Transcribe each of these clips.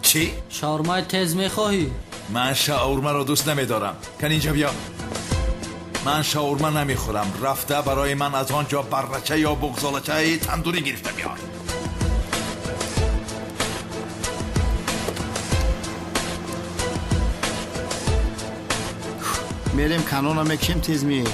Чӣ? Шаурмаи тез мехоҳӣ? Ман шаурмаро дӯст намедорам. Кан, инҷа биё. Ман шаурма намехӯрам. Рафта барои ман аз он ҷо баррача ё буғзолачаи тандурӣ гирифта биёр. Мерем, канона мекушем, тез меем.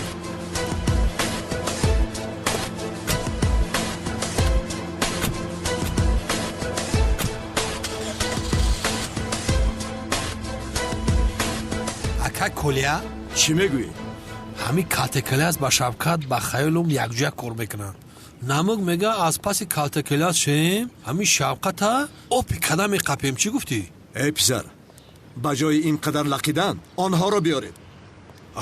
Ака Колия. Чӣ мегӯӣ? Ҳамин Калтакелас ба Шавкат ба хаёлум якҷоя кор мекунанд. Намук мега, аз паси Калтакелас шем, ҳамин Шавқата опи када меқапем. Чӣ гуфтӣ? Эй писар, ба ҷои ин қадар лақидан онҳоро биёред.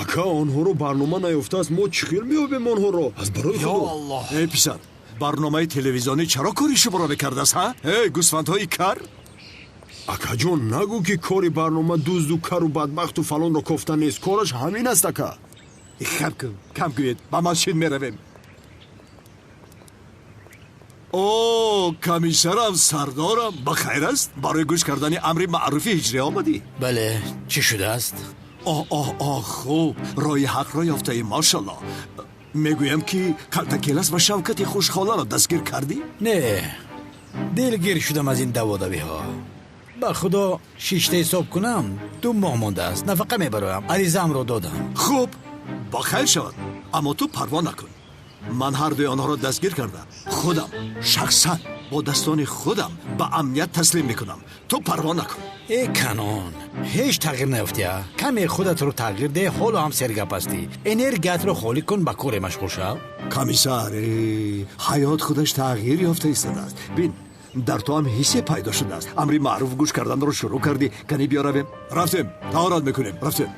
Ака, онҳоро барнома наёфтааст. Мо чӣ хел меёбем онҳоро, аз барои Ё Худо? Аллоҳ! Эй писар, барномаи телевизионӣ чаро кори шуморо мекардааст, ҳа? Эй гӯсфандҳои кар! Акаҷон, нагӯ, ки кори барнома дузду кару бадбахту фалонро кофта нест. Кораш ҳамин аст, ака. Кам кун, кам гӯед, ба масҷид меравем. О, комиссарам, сардорам, ба хайр аст? Барои гӯш кардани амри маъруфи ҳиҷрӣ омадӣ? Бале, чӣ шудааст? Оҳ, оҳ, оҳ, хуб, роҳи ҳақро ёфтаӣ, машалло. Мегӯям, ки Калтакелас ва Шавкати хушхоларо дастгир кардӣ? Не, дилгир шудам аз ин даводавиҳо. Ба Худо, шишта ҳисоб кунам, 2 моҳ мондааст, нафақа мебароям, аризаамро додам. Хуб, ба хайр шавад, аммо ту парво накун. Ман ҳардуи онҳоро дастгир кардам, худам шахсан бо дастони худам ба амният таслим мекунам. Ту парво накун. Э Канон, ҳеҷ тағйир наёфтия. Каме худатро тағйир деҳ, ҳоло ҳам сергап ҳастӣ. Энергиятро холӣ кун, ба коре машғул шав. Комиссар, ҳаёт худаш тағйир ёфта истодааст. Бин, дар ту ҳам ҳиссе пайдо шудааст, амри маъруф гӯш карданро шурӯъ кардӣ. Кани, биё, равем. Рафтем, таҳорат мекунем, рафтем.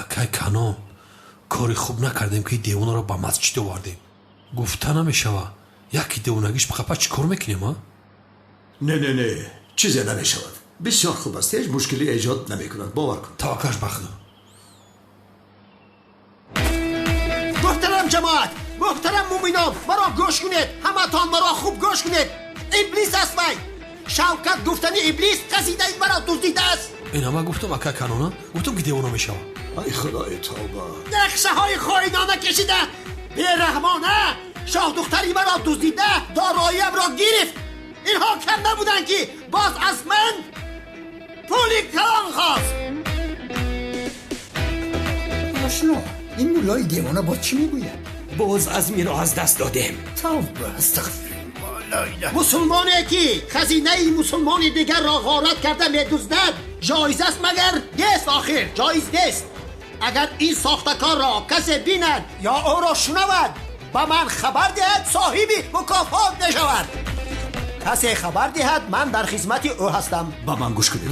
Акай Канон, кори хуб накардем, ки девонаро ба масҷид овардем. Гуфта намешава, яке девонагиш бихапа, чӣ кор мекунем, а? Не, не, не, чизе намешавад. Бисёр хуб аст, ҳеҷ мушкилӣ эҷод намекунад, бовар кун. Таваккалш ба Худо. Муҳтарам ҷамоат, муҳтарам муъминон, маро гӯш кунед, ҳаматон маро хуб гӯш кунед. Иблис аст вай, Шавкат гуфтани иблис хазинаи маро дуздидааст. Ин ҳама гуфтам, ака Канона, гуфтам, ки девона мешава. Ай Худои, тавба! Нақшаҳои хоинона кашида, бераҳмона шоҳдухтари маро дуздида, дороиамро гирифт. Инҳо кам набуданд, ки боз аз ман пули калон хост. Ошно, ин муллои девона боз чӣ мегӯяд? Боз азмиро аз даст додем. Тавба, астағфируллоҳ, ла илаҳа. Мусулмоне ки хазинаи мусулмони дигарро ғорат карда медуздад, ҷоиз аст магар? Нест, охир ҷоиз нест. Агар ин сохтакорро касе бинад ё ӯро шунавад, ба ман хабар диҳад, соҳиби мукофот мешавад. Касе хабар диҳад, ман дар хизмати ӯ ҳастам. Ба ман гӯш кунед.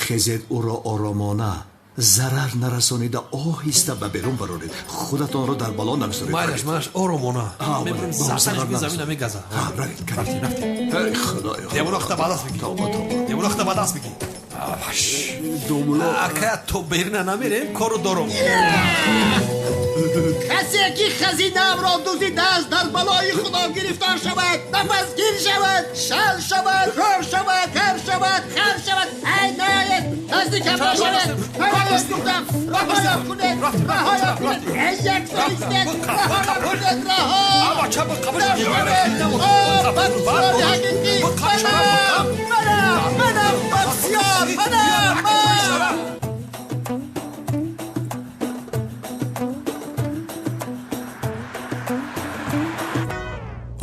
Хезед, ӯро оромона, зарар нарасонида, оҳиста ба берун бароред. Худатонро дар бало нагузоред. Майлаш, майлаш, оромона. А, мебарем. бале, Сарсариш зарар замина нарасонед. мегаза. Ҳа, равед. Рафтем, рафтем. Эй Худоё! Девона худа ба даст бигӣ. Тавба, тавба! Девона худа ба даст бигӣ. Домуло. Ака, то берина намерем, кору дорум. Касе ки хазинаамро дуздидааст, дар балои Худо гирифтор шавад, нафасгир шавад, шал шавад, кор шавад, кар шавад, хар шавад. Ай, наед, наздикам нашавед, наед гуфтам. Раҳоям кунед, раҳоям кунед. Эй, як соистед, раҳоям кунед, раҳо нашавед. О, бадсиёри ҳақиқӣ манам, манам, манам, бадсиёр манам, ман.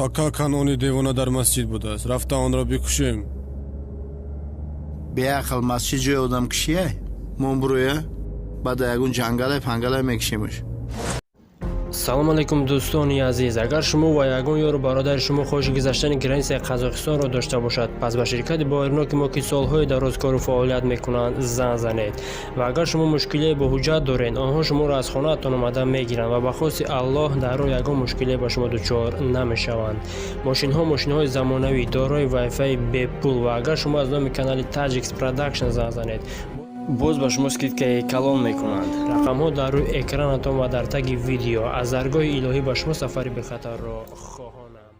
Ака, Канони девона дар масҷид будааст, рафта онро бикушем. Беақл, масҷид ҷои одамкушия? Мон буроя, баъда ягон ҷангалай пангалай мекушемаш. Салом алейкум, дӯстони азиз! Агар шумо ва ягон ёру бародари шумо хоҳиши гузаштани границаи Қазоқистонро дошта бошад, пас ба ширкати боваринок мо, ки солҳои дароз кору фаъолият мекунанд, занг занед. Ва агар шумо мушкилие бо ҳуҷҷат доред, онҳо шуморо аз хонаатон омада мегиранд ва ба хости Аллоҳ дар роҳ ягон мушкилие ба шумо дучор намешаванд. Мошинҳо мошинҳои замонавӣ, дорои вайфаи бепул. Ва агар шумо аз номи канали Таҷикс Продакшн занг занед Боз ба шумо скидкаи калон мекунанд. Рақамҳо дар рӯи экранатон ва дар таги видео. Аз даргоҳи илоҳӣ ба шумо сафари бехатарро хоҳонам.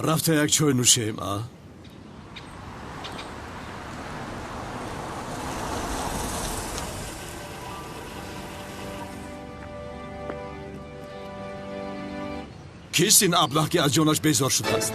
Рафта як чой нӯшем, а? Кист ин аблаҳ, ки аз ҷонаш безор шудааст?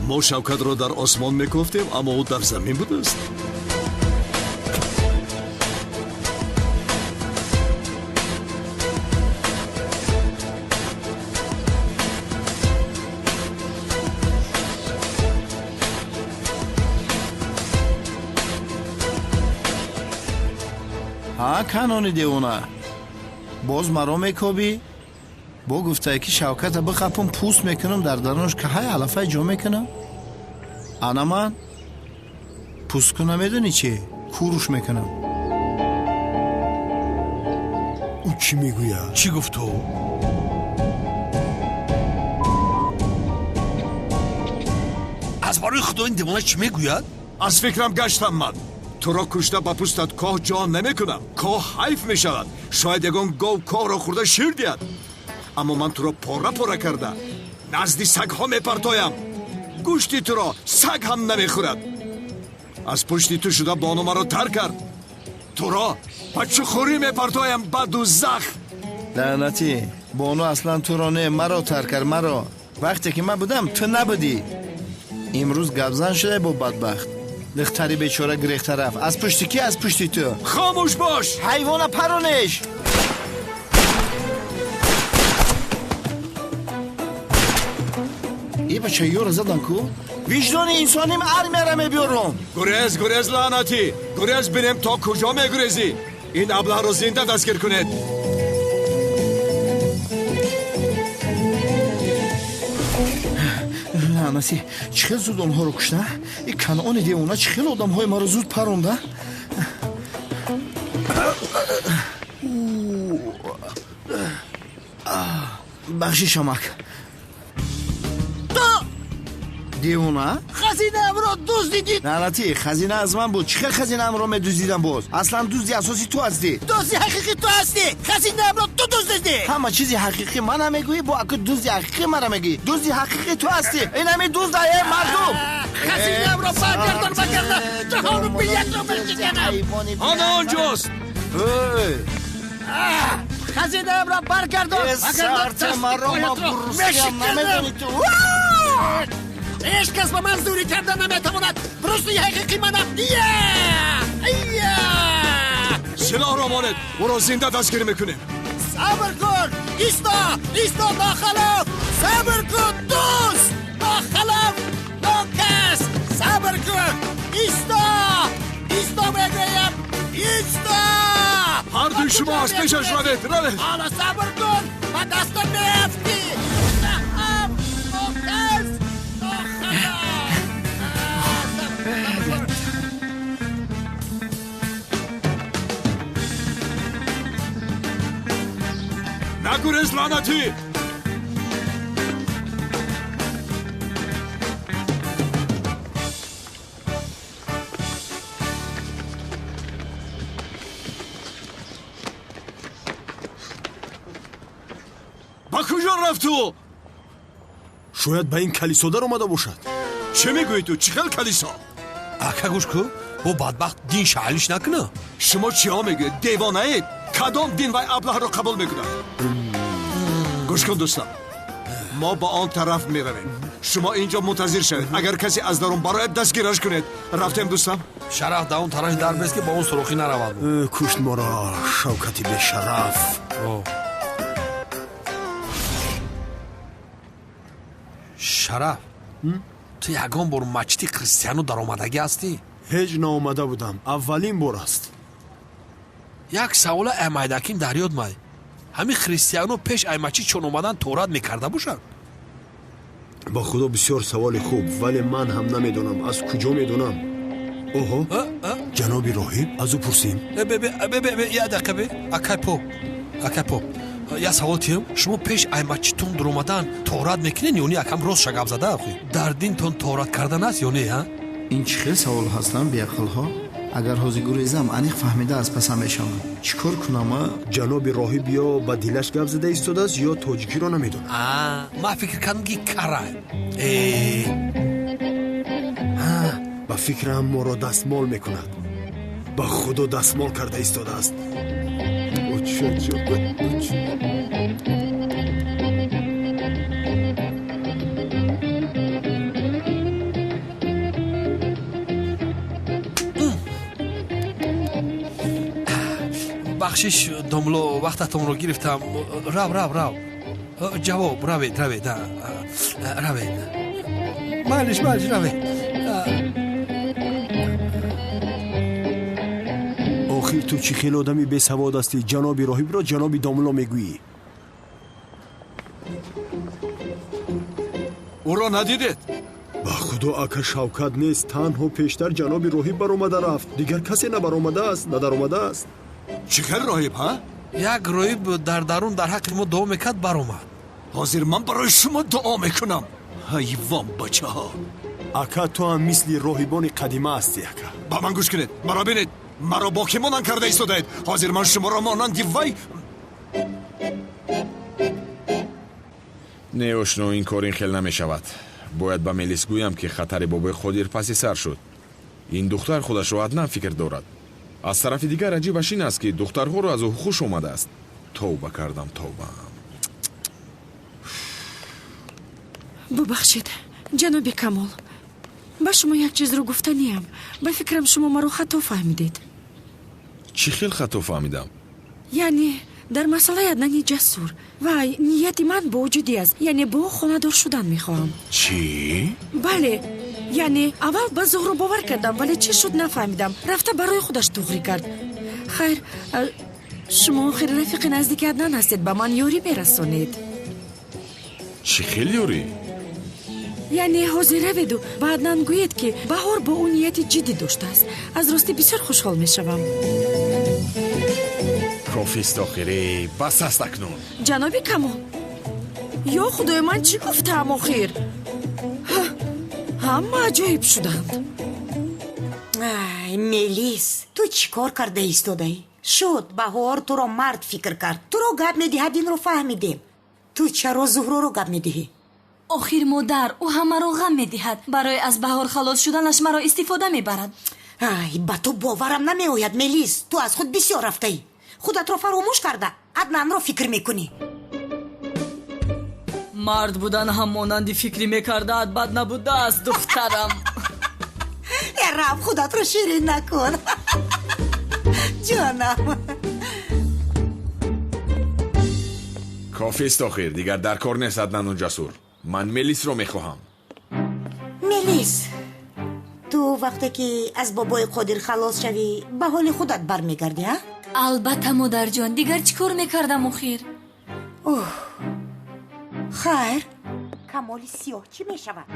Мо Шавкатро дар осмон мекофтем, аммо ӯ дар замин будааст. Ҳа, канони девона, боз маро мекобӣ? Бо гуфтае, ки Шавката бихапум, пӯст мекунам, дар дарунаш каҳай алафай ҷо мекунам. Ана ман пӯстку намедонӣ чи куруш мекунам. Ӯ чӣ мегӯяд? Чӣ гуфт ӯ? Аз барои худо, ин девона чӣ мегӯяд? Аз фикрам гаштам ман. Туро кушта, ба пӯстат коҳ ҷо намекунам. Коҳ ҳайф мешавад. Шояд ягон гов коҳро хӯрда шир диҳад. Аммо ман туро пора пора карда назди сагҳо мепартоям. Гӯшти туро саг ҳам намехӯрад. Аз пушти ту шуда бону маро тар кард. Туро ба чухурӣ мепартоям, ба дузах. Лаънатӣ, бону аслан туро не, маро тар кард, маро. Вақте ки ман будам, ту набудӣ. Имрӯз гапзан шуда бо бадбахт. Духтари бечора гирехта рафт. Аз пушти ки? Аз пушти ту. Хомӯш бош! Ҳайвона, паронеш! Е, бача, ёра задан ку? Виҷдони инсоним армияра мебиёрум. Гурез, гурез, лаънатӣ! Гурез, бинем то куҷо мегурезӣ. Ин аблаҳро зинда дастгир кунед. Лаънатӣ, чӣ хел зуд онҳоро кушта? И канони девона чӣ хел одамҳои маро зуд паронда? Бахшиш, амак. Девона? Хазинаамро дуздидӣ! Лаънатӣ, хазина аз ман буд. Чӣ хел хазинаамро медуздидам боз? Аслан дузди асосӣ ту ҳастӣ. Дузди ҳақиқӣ ту ҳастӣ! Хазинаамро ту дуздидӣ! Ҳама чизи ҳақиқӣ мана мегӯӣ, бо аку дузди ҳақиқӣ мара мегӯӣ. Дузди ҳақиқӣ ту ҳастӣ. Инами дузда, э мардум! Хазинаамро баргардон, вагарна ҷаҳону биятро мешиканам! Ана онҷост! Хазинаамро баргардон, вагарна дасти мешиканам! Ҳеҷ кас ба ман зӯрӣ карда наметавонад. Брусли ҳақиқӣ манам. Силоҳро монед, ӯро зинда дастгир мекунем. Сабр кун, исто, исто, нохалаф. Сабр кун, дӯст, нохалаф, нокас. Сабр кун, исто, исто мегӯям, исто. Ҳардуи шумо аз пешаш равед, равед. Ҳоло сабр кун, ба дастам меафтӣ. Наҳам, нокас. Нагурез, лаънатӣ! Ба куҷо рафт ӯ? Шояд ба ин калисо даромада бошад. Чӣ мегӯӣ ту? Чӣ хел калисо? Ака, гӯш кун, бо бадбахт дин шаҳлиш накуна. Шумо чиҳо мегӯед? Девонаед? Кадом дин вай аблаҳро қабул мекунад? Гӯш кун, дӯстам, мо ба он тараф меравем. Шумо инҷо мунтазир шавед. Агар касе аз дарун барояд, дастгираш кунед. Рафтем, дӯстам. Шараф дар он тарафи дар бест, ки ба он сурохӣ наравад. Кушт моро Шавкати бешараф. Шараф, Ту ягон бор мачиди христиану даромадагӣ ҳастӣ? Ҳеҷ наомада будам, аввалин бор аст. Як савола аймайдаким дар ёд май. Ҳамин христиано пеш ай мачид чон омадан торат мекарда бошанд? Ба худо бисёр саволи хуб, вале ман ҳам намедонам, аз куҷо медонам. Оҳо, ҷаноби роҳиб, аз ӯ пурсем. Як дақиқа бе, акай поп, акай поп, як савол тиҳам. Шумо пеш ай мачидтон дуромадан торат мекунед ё не? Акам ростша гап зада, охи дар динтон торат кардан аст ё не? А ин чӣ хел савол ҳастанд, беақлҳо? Агар ҳозир гурезам, аниқ фаҳмида аз пасам мешавам. Чӣ кор кунам? А ҷаноби роҳиб ё ба дилаш гап зада истодааст, ё тоҷикиро намедонад. Ман фикр кардам, ки кара. Ба фикрам, моро дастмол мекунад. Ба худо, дастмол карда истодааст. Бахшиш, домло, вақтатонро гирифтам. Рав, рав, рав, ҷавоб, равед, равед, равед, майлиш, майлиш, равед. Охир ту чӣ хел одами бесавод ҳастӣ? Ҷаноби роҳибро ҷаноби домло мегӯӣ. Ӯро надидед? Ба худо, ака Шавкат нест. Танҳо пештар ҷаноби роҳиб баромада рафт, дигар касе набаромадааст, надаромадааст. Чӣ хел роҳиб, ҳа? Як роҳиб дар дарун дар ҳаққи мо дуо мекард, баромад. Ҳозир ман барои шумо дуо мекунам, ҳайвон бачаҳо. Ака, ту ҳам мисли роҳибони қадима ҳастӣ, ака. Ба ман гӯш кунед, маро бинед, маро бо кӣ монанд карда истодаед? Ҳозир ман шуморо монанди вай. Не, ошно, ин кор ин хел намешавад. Бояд ба Мелис гӯям, ки хатари бобои Қодир паси сар шуд. Ин духтар худашро Аднан фикр дорад. Аз тарафи дигар, аҷибаш ин аст, ки духтарҳоро аз ӯ хуш омадааст. Тавба кардам, тавба. Бубахшед, ҷаноби Камол, ба шумо як чизро гуфтаниям. Ба фикрам, шумо маро хато фаҳмидед. Чӣ хел хато фаҳмидам? Яъне дар масъалаи Аднани Ҷасур. Вай, нияти ман бо ӯ ҷиддӣ аст, яъне бо ӯ хонадор шудан мехоҳам. Чӣ? Бале, яъне аввал ба Зуҳро бовар кардам, вале чӣ шуд, нафаҳмидам, рафта барои худаш туғрӣ кард. Хайр, шумо охир рафиқи наздики Аднан ҳастед, ба ман ёрӣ мерасонед. Чӣ хел ёрӣ? Яъне ҳозир раведу ба Аднан гӯед, ки Баҳор бо ӯ нияти ҷиддӣ доштааст. Аз ростӣ бисёр хушҳол мешавам. Кофист охире, бас аст акнун. Ҷаноби Камол, ё худои ман, чӣ гуфтаам охир? Ҳама аҷоиб шуданд. Ай, Мелис, ту чӣ кор карда истодаӣ? Шуд, Баҳор туро мард фикр кард, туро гап медиҳад, инро фаҳмидем. Ту чаро Зуҳроро гап медиҳӣ? Охир модар, ӯ ҳамаро ғам медиҳад. Барои аз Баҳор халос шуданаш маро истифода мебарад. Ай, ба ту боварам намеояд, Мелис. Ту аз худ бисёр рафтаӣ, худатро фаромӯш карда Аднанро фикр мекунӣ. Мард будан ҳам монанди фикрӣ мекардаат бад набудааст, духтарам. Э, рав, худатро ширин накун, ҷонам. Кофист охир, дигар дар кор нест Аднану Ҷасур. Ман Мелисро мехоҳам. Мелис, ту вақте ки аз бобои Қодир халос шавӣ, ба ҳоли худат бармегардӣ, а? Албатта, модарҷон, дигар чӣ кор мекардам охир? Оҳ, хайр, Камоли сиёҳ чӣ мешавад?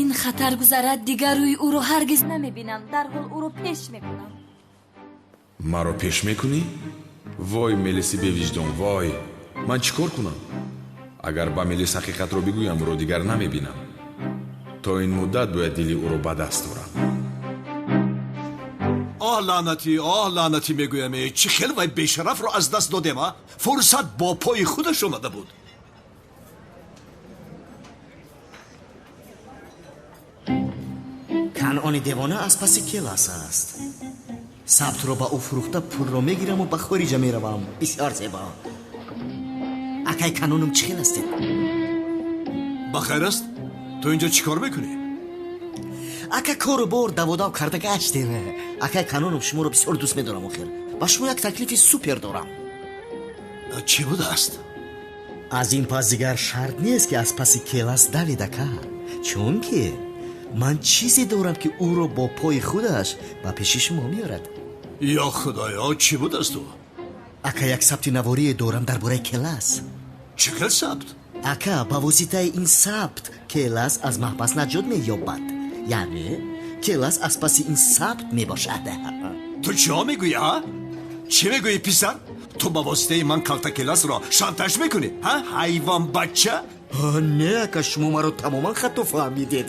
Ин хатар гузарад, дигар рӯи ӯро ҳаргиз намебинам. Дарҳол ӯро пеш мекунам. Маро пеш мекунӣ? Вой, Мелиси бевиҷдон, вой! Ман чӣ кор кунам? Агар ба Мелис ҳақиқатро бигӯям, ӯро дигар намебинам. То ин муддат бояд дили ӯро ба даст орам. Оҳ, лаънатӣ, оҳ, лаънатӣ мегӯям, чӣ хел вай бешарафро аз даст додем, а? Фурсат бо пои худаш омада буд. Канъони девона аз паси келас аст. Сабтро ба ӯ фурӯхта, пулро мегираму ба хориҷа меравам. Бисёр зебо. Акай Канонум, чӣ хел ҳастед? Ба хайр аст. Ту инҷо чӣ кор мекунӣ? Ака, кору бор, даводав карда гаштем. Акай Канонум, шуморо бисёр дӯст медорам. Охир ба шумо як таклифи супер дорам. Чӣ будааст? Аз ин пас дигар шарт нест, ки аз паси Келас давед, ака, чунки ман чизе дорам, ки ӯро бо пои худаш ба пеши шумо меорад. Ё худоё, чӣ будааст ӯ? Ака, як сабти наворие дорам дар бораи Келас. Чӣ хел сабт? Ака, ба воситаи ин сабт Келас аз маҳбас наҷот меёбад, яъне Келас аз паси ин сабт мебошад. Ту чиҳо мегӯӣ, а? Чӣ мегӯӣ, писар? Ту ба воситаи ман калта Келасро шантаж мекунӣ, ҳа, ҳайвонбача? Не, ака, шумо маро тамоман хато фаҳмидед.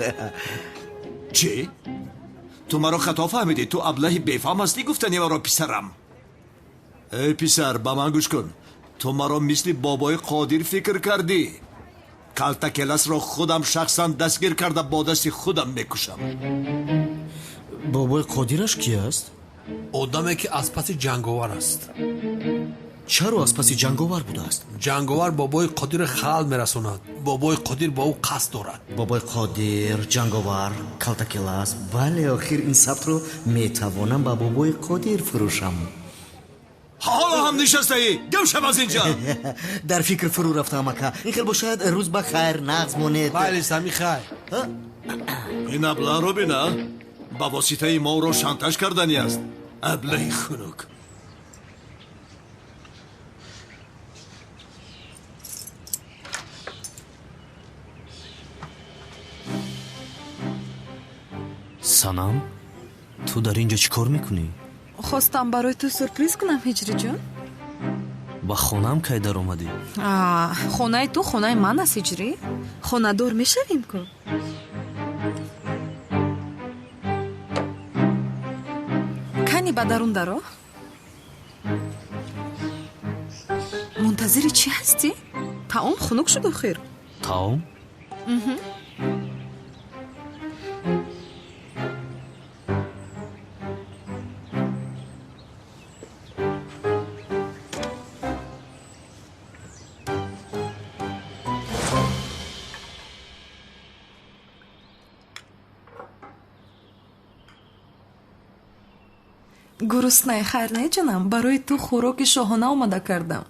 Чӣ? Ту маро хато фаҳмидӣ? Ту аблаҳи бефаҳм ҳастӣ, гуфтани маро, писарам. Эй писар, ба ман гӯш кун. Ту маро мисли бобои Қодир фикр кардӣ. Калта Келасро худам шахсан дастгир карда, бо дасти худам мекушам. Бобои Қодираш ки аст? Одаме, ки аз паси ҷанговар аст. Чаро аз паси ҷанговар будааст? Ҷанговар бобои Қодирро халал мерасонад. Бобои Қодир ба ӯ қасд дорад. Бобои Қодир, ҷанговар, калта Келас. Бале, охир ин сабтро метавонам ба бобои Қодир фурӯшам. Ҳоло ҳам нишастаӣ? Гам шав аз инҷа. Дар фикр фурӯ рафтаам, ака. Ин хел бошад, рӯз ба хайр, нағз монед. Майли, сами хайр. Ин аблаҳро бина, ба воситаи мо ӯро шантаж кардани аст. Аблаҳи хунук. Санам, ту дар ин ҷо чӣ кор мекунӣ? Хостам барои ту сюрприз кунам, Ҳиҷриҷон. Ба хонаам кай даромадӣ? Хонаи ту хонаи ман аст, Ҳиҷрӣ. Хонадор мешавем ку. Кани ба дарун даро. Мунтазири чӣ ҳастӣ? Таом хунук шуд охир. Таом? Гуруснаи, хайр не, ҷонам? Барои ту хӯроки шоҳона омода кардам.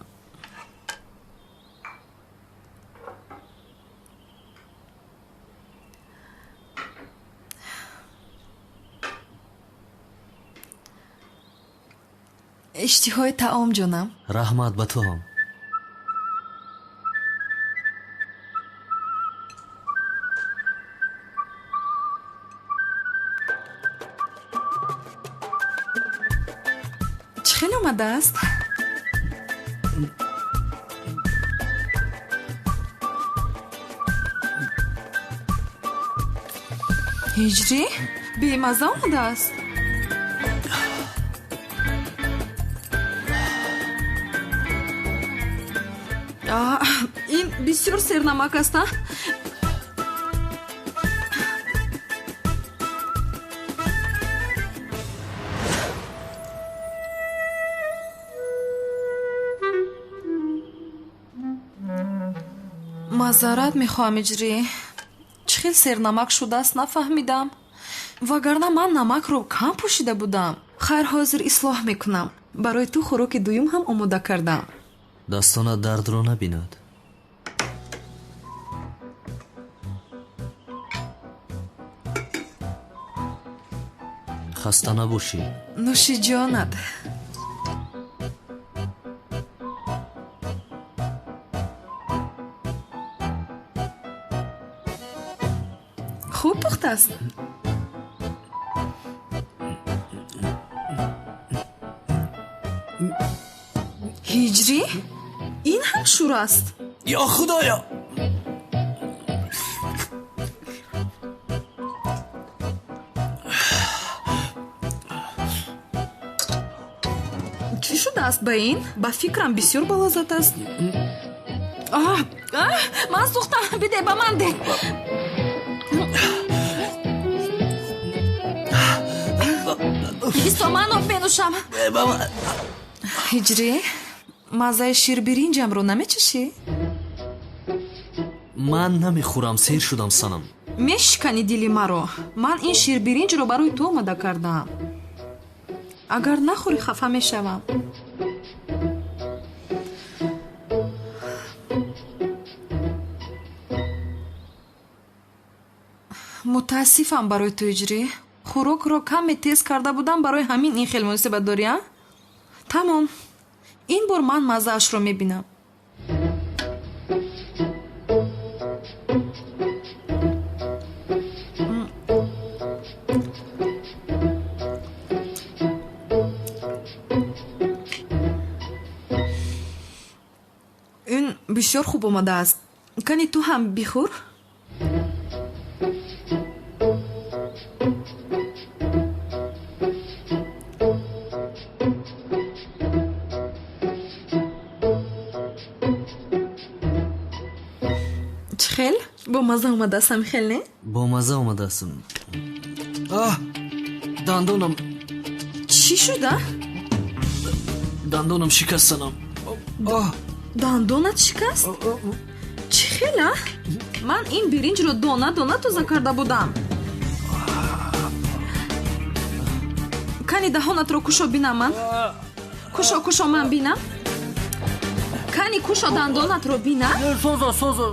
Иштиҳои таом, ҷонам. Раҳмат, ба ту ҳам. Чӣ хел омадааст? Ҳиҷрӣ, бемазза омадааст. Ин бисёр сернамак аст, а? Маъзарат мехоҳам, Иҷрӣ. Чӣ хел сернамак шудааст, нафаҳмидам. Вагарна ман намакро кам пӯшида будам. Хайр, ҳозир ислоҳ мекунам. Барои ту хӯроки дуюм ҳам омода кардам. Дастонат дардро набинад. Хаста набошӣ. Нӯши ҷонат. Хуб пухтааст. Ҳиҷрӣ, ин ҳам шур аст. Ё худоё! Чӣ шудааст ба ин? Ба фикрам, бисёр балаззат аст. Ман сӯхтам, биде ба ман, де. Бисто, ман об менӯшам. Ҳиҷрӣ, маззаи ширбиринҷамро намечашӣ? Ман намехӯрам, сер шудам, Санам. Мешикани дили маро. Ман ин ширбиринҷро барои ту омода кардаам. Агар нахӯрӣ, хафа мешавам. Мутаассифам барои ту, Ҳиҷрӣ. Хӯрокро каме тез карда будам, барои ҳамин ин хел муносибат дорӣ, а? Тамом, ин бор ман маззаашро мебинам. Ин бисёр хуб омадааст. Кани ту ҳам бихӯр. Чӣ хел? Бо мазза омадааст, ҳами хел, не? Бо мазза омадааст. Аҳ, дандонам. Чӣ шуда? Дандонам шикаст, Санам. Дандонат шикаст? Чӣ хел, а? Ман ин биринҷро дона дона тоза карда будам. Кани даҳонатро кушо бинам ман. Кушо, кушо, ман бинам. Кани кушо дандонатро бинам. Соза, соза.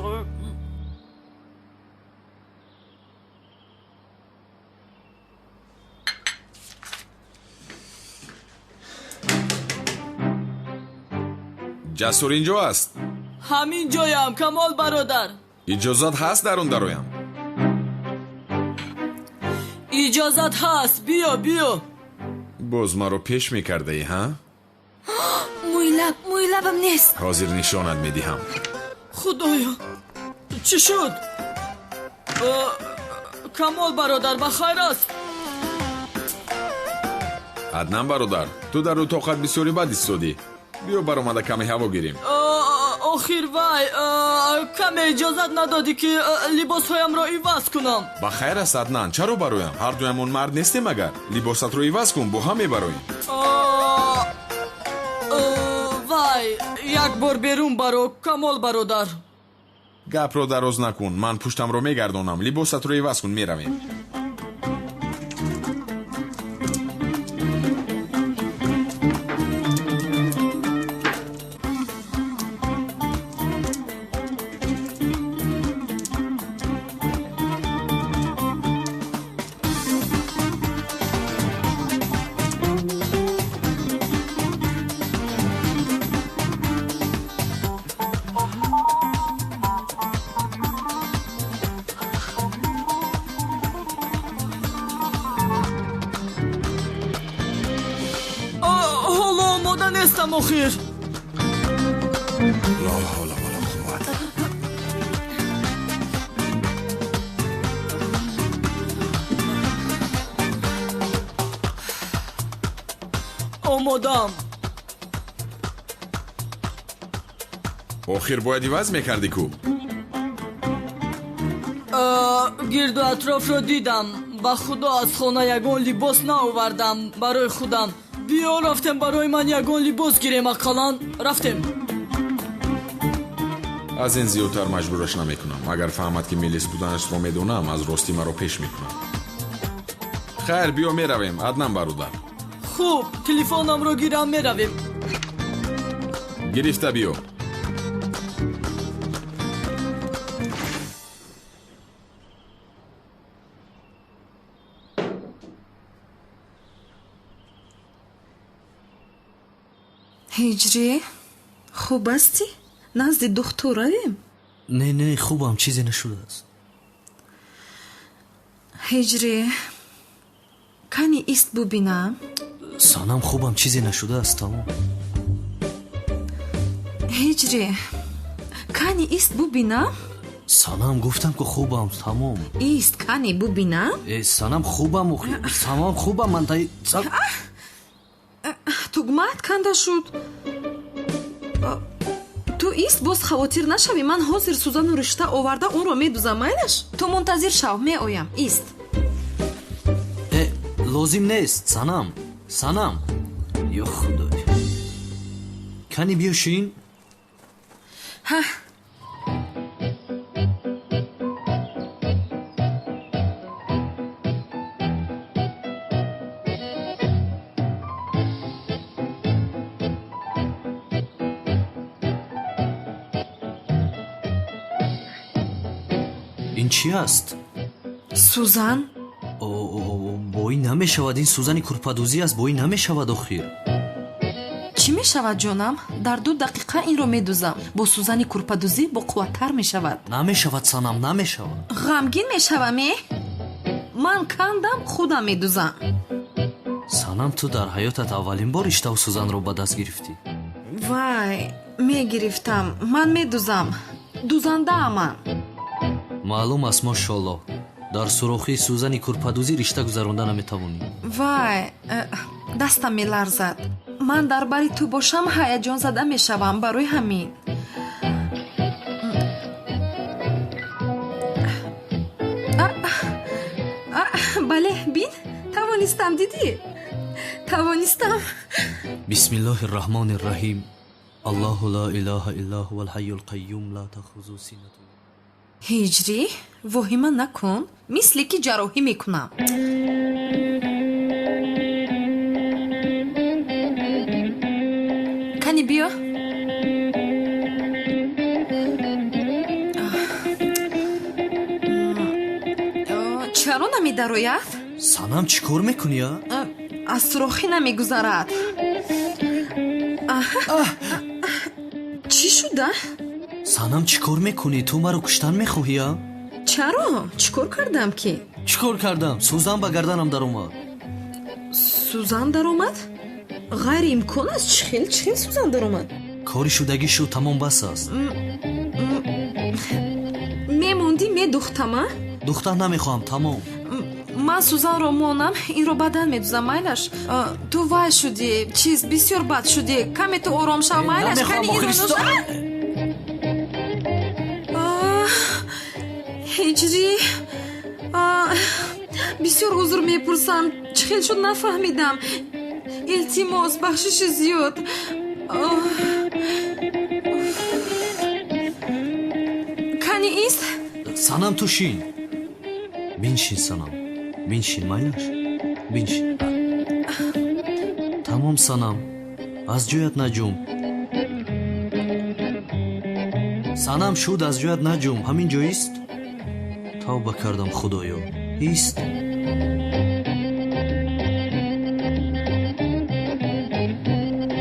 Ҷасур инҷо аст? Ҳамин ҷоям, Камол бародар. Иҷозат ҳаст дар он дароям? Иҷозат ҳаст, биё, биё. Боз маро пеш мекардаӣ, ҳа? Мӯйлаб, мӯйлабам нест. Ҳозир нишонат медиҳам. Худоё, чӣ шуд? Камол бародар, ба хайр аст? Аднан бародар, ту дар утоқат бисёри бад истодӣ. Биё баромада каме ҳаво гирем. Охир вай, каме иҷозат надодӣ, ки либосҳоямро иваз кунам. Ба хайр аст, Аднан, чаро бароям? Ҳардуямон мард нестем агар. Либосатро иваз кун, бо ҳам мебароем. Вай, як бор берун баро, Камол бародар. Гапро дароз накун, ман пуштамро мегардонам. Либосатро иваз кун, меравем. Охир. Ло ҳавла вала қуввата. Омодам. Охир бояд иваз мекардӣ ку? Гирду атрофро дидам. Ба худо аз хона ягон либос наовардам барои худам. Биё рафтем, барои ман ягон либос гирем, ақаллан рафтем. Аз ин зиёдтар маҷбураш намекунам. Агар фаҳмад, ки мелис буданашро медонам, аз ростӣ маро пеш мекунад. Хайр, биё меравем, Аднан бародар. Хуб, телефонамро гирам, меравем. Гирифта биё. Ҳиҷрӣ, хуб ҳастӣ? Назди духтур равем? Не, не, хубам, чизе нашудааст. Ҳиҷрӣ, кани ист бубинам. Санам, хубам, чизе нашудааст, тамом. Ҳиҷрӣ, кани ист бубинам. Санам, гуфтам ки хубам, тамом. Ист, кани бубинам. Э, Санам, хубам, тамом, хубам, ман тугмаат канда шуд. Ту ист, боз хавотир нашавӣ, ман ҳозир сӯзану ришта оварда онро медузам, майлаш? Ту мунтазир шав, меоям. Ист. Э, лозим нест, Санам, Санам. Ё худой, кани биё шин. Ҳа. Ин чӣ аст? Сӯзан? Бо ин намешавад, ин сӯзани курпадӯзӣ аст, бо ин намешавад охир. Чӣ мешавад, ҷонам? Дар 2 дақиқа инро медӯзам. Бо сӯзани курпадӯзӣ боқувваттар мешавад. Намешавад, Санам, намешавад. Ғамгин мешавам, э? Ман кандам, худам медӯзам. Санам, ту дар ҳаётат аввалин бор иштаву сӯзанро ба даст гирифтӣ. Вай, мегирифтам. Ман медӯзам. Дӯзандаам ман. Маълум аст, мошоаллоҳ. Дар сурохии сӯзани курпадӯзӣ ришта гузаронда наметавонӣ. Вай, дастам меларзад. Ман дар бари ту бошам ҳаяҷонзада мешавам барои ҳамин. Бале, бин, тавонистам, дидӣ? Тавонистам. Бисмиллоҳи рраҳмони рраҳим. Аллоҳу ла илоҳа илла ҳувал ҳайюл қайюм ла таъхузуҳу синатун. Ҳиҷрӣ, воҳима накун, мисле ки ҷарроҳӣ мекунам. Кани биё. Чаро намедарояд? Санам, чӣ кор мекунӣ, а? Аз сурохӣ намегузарад. Чӣ шуда? Санам, чӣ кор мекунӣ? Ту маро куштан мехоҳӣ, а? Чаро? Чӣ кор кардам ки? Чӣ кор кардам? Сӯзан ба гарданам даромад. Сӯзан даромад? Ғайриимкон аст. Чӣ хел, чӣ хел сӯзан даромад? Кори шудагӣ шуд, тамом, бас аст. Мемондӣ, медухтам, а? Духтан намехоҳам, тамом. Ман сӯзанро монам, инро баъдан медузам, майлаш. Ту вай шудӣ, чиз бисёр бад шудӣ. Каме ту ором шав, майлаш. Кани инро нӯша. Ҳиҷрӣ, бисёр узр мепурсам. Чӣ хел шуд нафаҳмидам. Илтимос, бахшиши зиёд. Кани ист? Санам, ту шин. Биншин, Санам, биншин, майлаш, биншин. Тамом, Санам, аз ҷоят наҷум. Санам, шуд, аз ҷоят наҷум. Ҳамин ҷо ист. Тавба кардам, Худоё, ист.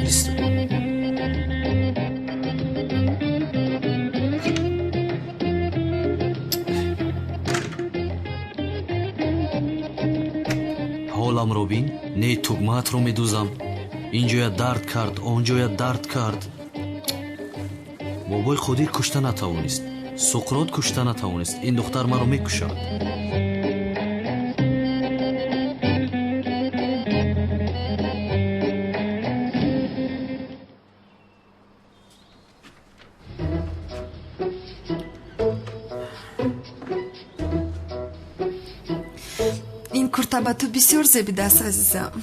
Ист. Ҳоламро бин, не тугмаатро медӯзам. Ин ҷоя дард кард, он ҷоя дард кард. Бобои Қодир кушта натавонист, Суқрот кушта натавонист. Ин духтар маро мекушад. Ин курта ба ту бисёр зебидааст, азизам.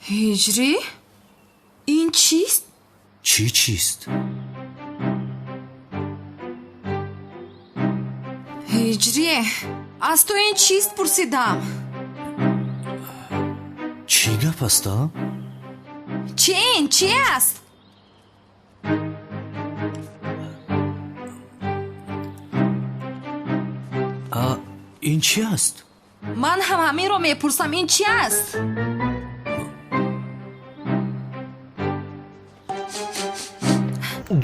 Ҳиҷрӣ, ин чист? Чӣ чист? Ҳиҷрӣ, аз ту ин чист пурсидам. Чӣ гап аст, а? Чӣ ин? Чӣ аст? Ин чӣ аст? Ман ҳам ҳаминро мепурсам. Ин чӣ аст?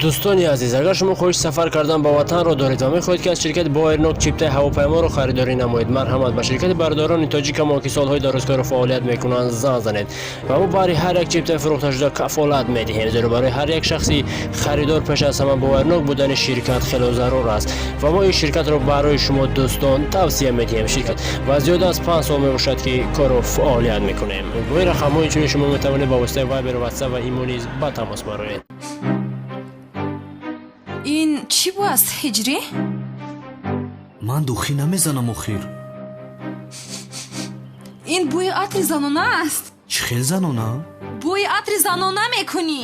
Дӯстони азиз, агар шумо хоҳиши сафар кардан ба ватанро доред ва мехоҳед ки аз ширкати Боэрнок чиптаи ҳавопайморо харидорӣ намоед, марҳамат ба ширкати бардорони тоҷикамо ки солҳои дарозкорро фаъолият мекунанд занг занед ва мо барои ҳар як чиптаи фурӯхташуда кафолат медиҳем, зеро барои ҳар як шахси харидор пеш аз ҳама боварнок будани ширкат хело зарур аст ва мо ин ширкатро барои шумо дӯстон тавсия медиҳем. Ширкат ва зиёда аз 5 сол мебошад ки корро фаъолият мекунем. Бо ин рақамҳо инчунин шумо метавонед ба воситаи Вайбер, Ватсап ва Имо низ ба тамос бароед. Ин чӣ бу аст, Ҳиҷрӣ? Ман духӣ намезанам охир. Ин бӯи атри занона аст. Чӣ хел занона? Бӯи атри занона мекунӣ.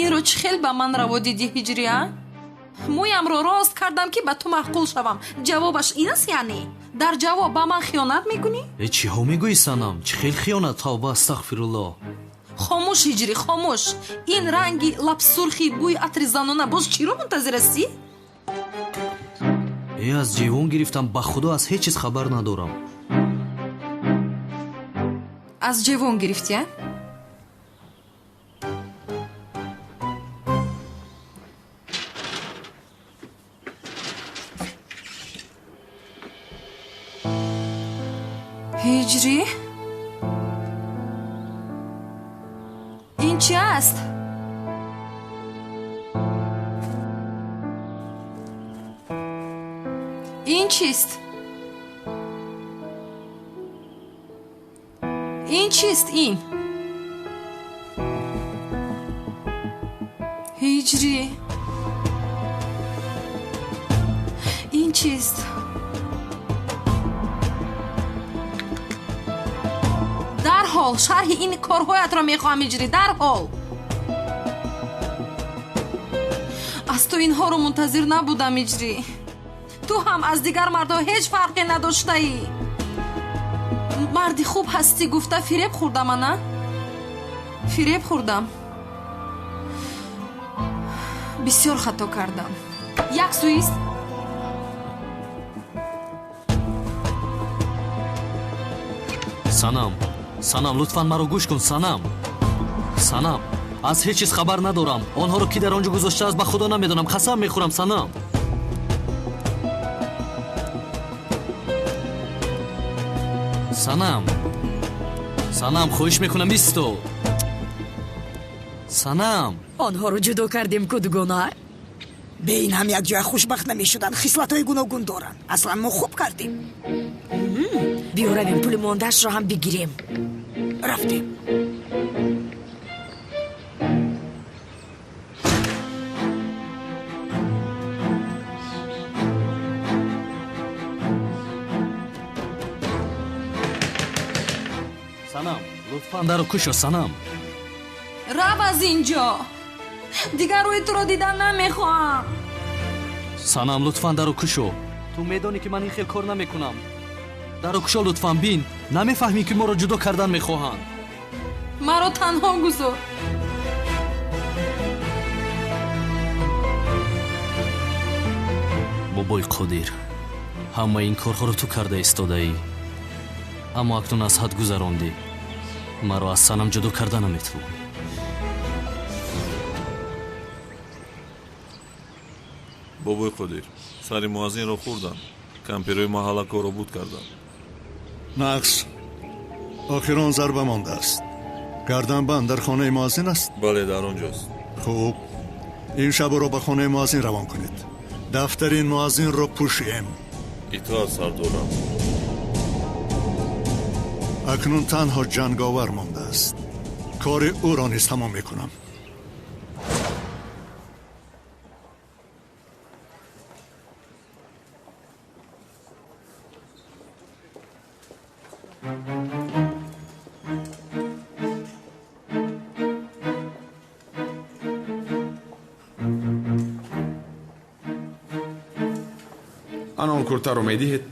Инро чӣ хел ба ман раво дидӣ, Ҳиҷрӣ, а? Мӯямро рост кардам ки ба ту маъқул шавам. Ҷавобаш ин аст, яъне? Дар ҷавоб ба ман хиёнат мекунӣ? Э, чиҳо мегӯӣ, Санам? Чӣ хел хиёнат? Тавба, астағфируллоҳ. Хомӯш, Ҳиҷрӣ, хомӯш. Ин ранги лабсурхи, бӯи атри занона, боз чиро мунтазир ҳастӣ? Э, аз ҷевон гирифтам, ба худо аз ҳеҷ чиз хабар надорам. Аз ҷевон гирифтӣ, а? Ҳиҷрӣ, ин чи аст? Ин чист? Ин чист ин? Ҳиҷрӣ, ин чист? Дарҳол шарҳи ин корҳоятро мехоҳам, Ҳиҷрӣ, дарҳол. Аз ту инҳоро мунтазир набудам, Ҳиҷрӣ. Ту ҳам аз дигар мардҳо ҳеҷ фарқе надоштаӣ. Марди хуб ҳастӣ гуфта фиреб хӯрдам, ана? Фиреб хӯрдам. Бисёр хато кардам. Як сӯист. Санам, Санам, лутфан маро гӯш кун, Санам. Санам, аз ҳеҷ чиз хабар надорам. Онҳоро ки дар он ҷо гузоштааст, ба худо намедонам. Қасам мехӯрам, Санам. Санам, Санам, хоҳиш мекунам, исто. Санам. Онҳоро ҷудо кардем ку, дугона. Бе ин ҳам якҷоя хушбахт намешуданд. Хислатҳои гуногун доранд. Аслан мо хуб кардем. Биё равем, пули мондаашро ҳам бигирем. Рафтем. Санам, лутфан даро кушо, Санам. Рав аз ин ҷо. Дигар рӯи туро дидан намехоҳам. Санам, лутфан даро кушо. Ту медонӣ ки ман ин хел кор намекунам. Даро кушо, лутфан, бин. Намефаҳмӣ ки моро ҷудо кардан мехоҳанд. Маро танҳо гузор. Бобои Қодир, ҳамаи ин корҳоро ту карда истодаӣ. Аммо акнун аз ҳад гузарондӣ. Маро аз Санам ҷудо карда наметавонӣ. Бобои Қодир, сари муаззинро хӯрдам. Кампирои маҳалла корро буд кардам. Нақс, охирон зарба мондааст. Гарданбанд дар хонаи муаззин аст? Бале, дар он ҷост. Хуб, ин шабро ба хонаи муаззин равон кунед. Дафтари ин муаззинро пӯшем. Итоат, сардорам. Акнун танҳо ҷанговар мондааст. Кори ӯро низ тамом мекунам. Ана он куртаро медиҳед?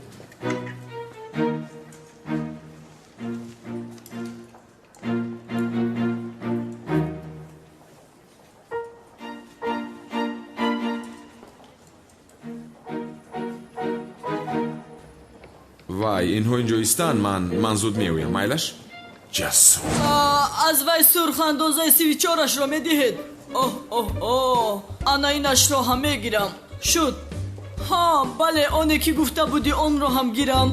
Вай, инҳо инҷо истанд, ман зуд меоям, майлаш? Ҷасур. Аз вай сурх андозаи 34-ашро медиҳед? Оҳ, оҳ, оҳ, ана инашро ҳам мегирам. Шуд. Ҳа, бале, оне ки гуфта будӣ, онро ҳам гирам.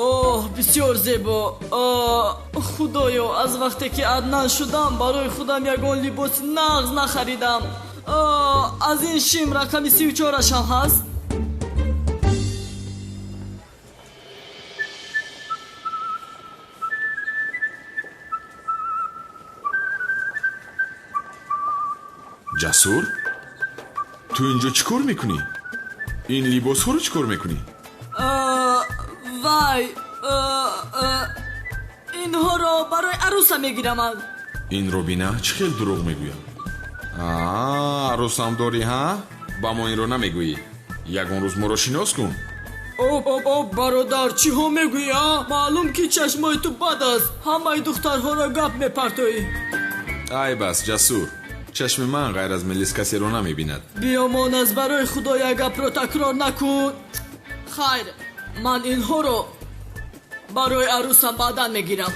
Оҳ, бисёр зебо. Худоё, аз вақте ки Аднан шудам, барои худам ягон либоси нағз нахаридам. Аз ин шим рақами 34-аш ҳам ҳаст? Ҷасур, ту инҷо чӣ кор мекунӣ? Ин либосҳоро чӣ кор мекунӣ? Вай, Инҳоро барои арӯса мегирам. Инро бина, чӣ хел дурӯғ мегӯям. Арӯсам дорӣ, ҳа? Ба мо инро намегӯӣ. Ягон рӯз моро шинос кун. Оп, оп, оп, бародар, чиҳо мегӯӣ, а? Маълум ки чашмои ту бад аст. Ҳамаи духтарҳоро гап мепартоӣ. Ай бас, Ҷасур. Чашми ман ғайр аз Мелис касеро намебинад. Биёмон, аз барои худо як гапро такрор накун. Хайр, ман инҳоро барои арӯсам баъдан мегирам.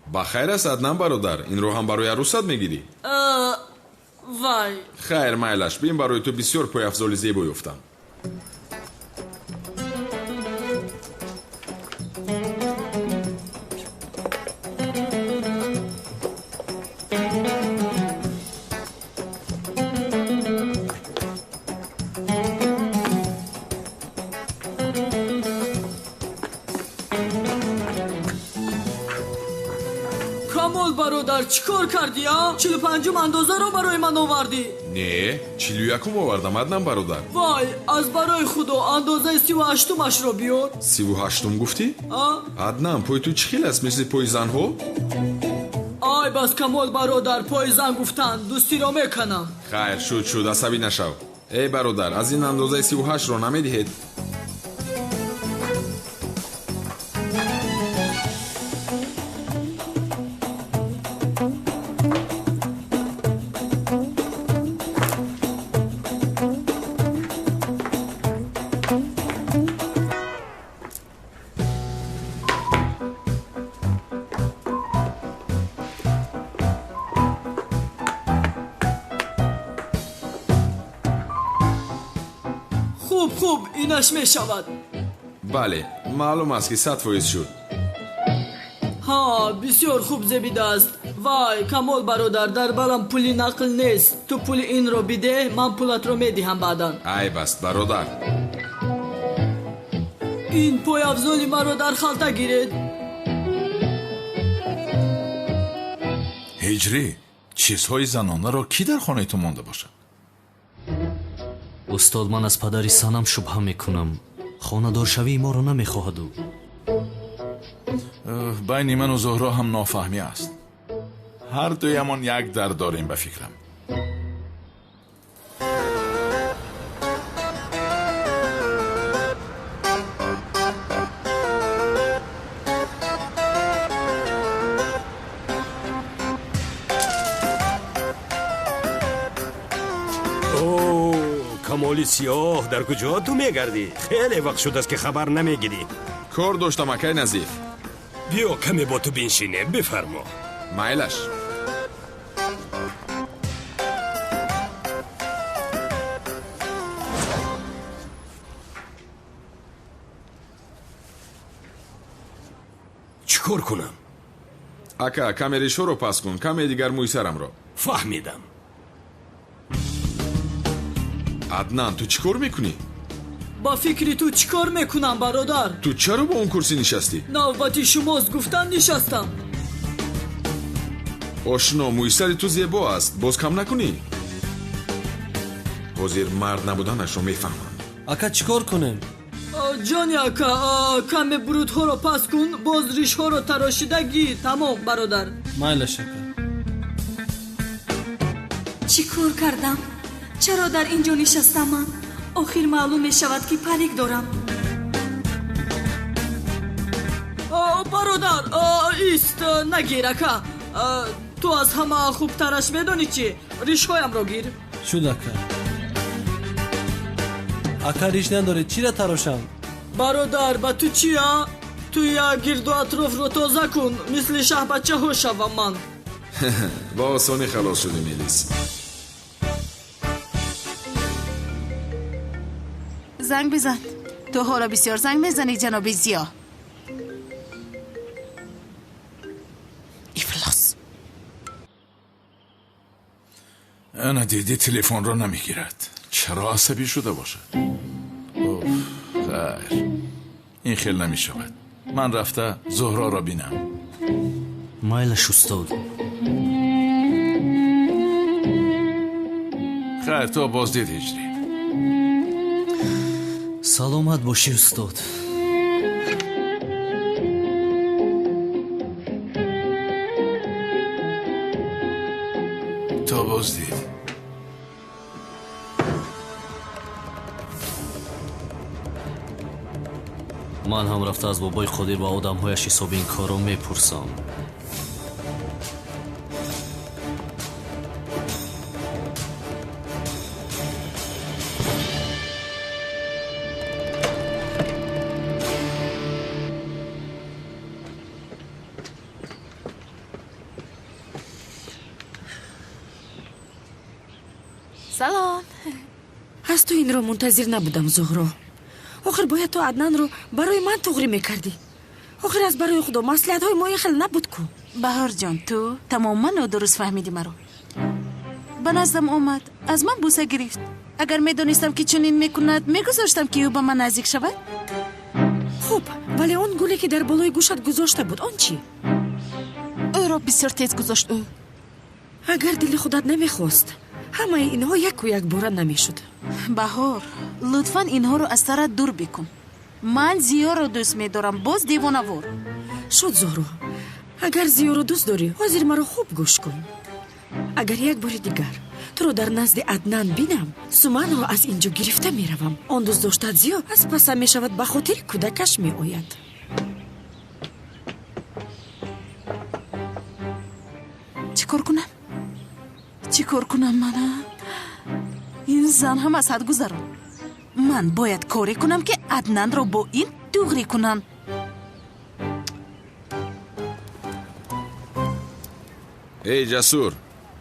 Ба хайр аст, Аднан бародар. Инро ҳам барои арӯсат мегирӣ? Вай. Хайр, майлаш, бин, барои ту бисёр пойафзоли зебо ёфтам. Камол бародар, чӣ кор кардӣ, а? 45-ум андозаро барои ман овардӣ? Не, 41-ум овардам, Аднан бародар. Вай, аз барои худо андозаи 38-умашро биёр. 38-ум гуфтӣ? А? Аднан, пои ту чӣ хел аст, мисли пои занҳо? Ай бас, Камол бародар, пои зан гуфтан, дӯстиро меканам. Хайр, шуд, шуд, асабӣ нашав. Эй бародар, аз ин андозаи 38-ро намедиҳед? Хуб, хуб, инаш мешавад. Бале, маълум аст, ки 100% шуд. Ҳа, бисёр хуб зебидааст. Вай, Камол бародар, дар балам пули нақл нест. Ту пули инро бидеҳ, ман пулатро медиҳам баъдан. Айб аст, бародар. Ин пойафзоли маро дар халта гиред. Ҳиҷрӣ, чизҳои занонаро кӣ дар хонаи ту монда бошад? Устод, ман аз падари Санам шубҳа мекунам. Хонадоршавии моро намехоҳад ӯ. Байни ману Зуҳро ҳам нофаҳмӣ аст. Ҳар дуямон як дард дорем ба фикрам. Камоли сиёҳ, дар куҷо ту мегардӣ? Хеле вақт шудааст, ки хабар намегирӣ. Кор доштам, акай Назиф. Биё, каме бо ту биншинем, бифармо. Майлаш. Чӣ кор кунам? Ака, каме ришҳоро паст кун, каме дигар мӯи сарамро. Фаҳмидам. Аднан, ту чӣ кор мекунӣ? Ба фикри ту чӣ кор мекунам, бародар? Ту чаро ба он курсӣ нишастӣ? Навбати шумост, гуфтан нишастам. Ошно, мӯи сари ту зебо аст, боз кам накунӣ? Ҳозир мард набуданашро мефаҳмам. Ака, чӣ кор кунем? Ҷони ака, каме бурудҳоро паст кун, боз ришҳоро тарошида гир. Тамом, бародар. Майлаш, ака. Чӣ кор кардам? Чаро дар ин ҷо нишастам ман? Охир маълум мешавад, ки парик дорам. Бародар, ист, нагир, ака. Ту аз ҳама хубтараш медонӣ чӣ? Ришҳоямро гир. Шуд, ака. Ака, риш надоред, чира тарошам? Бародар, ба ту чи, а? Ту як гирду атрофро тоза кун, мисли шаҳбачаҳо шавам ман. Ба осонӣ халос шудӣ, Мелис. Занг бизан. Ту ҳоло бисёр занг мезанӣ, ҷаноби Зиё. Ифлос. Ана дидӣ, телефонро намегирад. Чаро асабӣ шуда бошад? Хайр, ин хел намешавад. Ман рафта Зуҳроро бинам. Майлаш, устод. Хайр, то боздид, Ҳиҷрӣ. Саломат бошӣ, устод. То боздид. Ман ҳам рафта аз бобои Қодир ва одамҳояш ҳисоби ин корро мепурсам. Салом. Аз ту инро мунтазир набудам, Зуҳро. Охир бояд ту Аднанро барои ман туғрӣ мекардӣ. Охир аз барои Худо маслиҳатҳои мо ин хел набуд ку. Баҳорҷон, ту тамоман нодуруст фаҳмидӣ маро. Ба наздам омад, аз ман бӯса гирифт. Агар медонистам, ки чунин мекунад, мегузоштам, ки ӯ ба ман наздик шавад? Хуб, вале он гуле, ки дар болои гӯшат гузошта буд, он чӣ? Ӯро бисёр тез гузошт ӯ. Агар дили худат намехост, ҳамаи инҳо яку якбора намешуд. Баҳор, лутфан инҳоро аз сарат дур бикун. Ман Зиёро дӯст медорам, боз девонавор. Шуд, Зуҳро. Агар Зиёро дӯст дорӣ, ҳозир маро хуб гӯш кун. Агар як бори дигар туро дар назди Аднан бинам, Суманро аз ин ҷо гирифта меравам. Он дӯстдоштаат Зиё аз пасам мешавад, ба хотири кӯдакаш меояд. Чӣ кор кунам? Чӣ кор кунам мана? Ин зан ҳам аз ҳад гузарон. Ман бояд коре кунам, ки Аднанро бо ин туғрӣ кунам. Эй Ҷасур,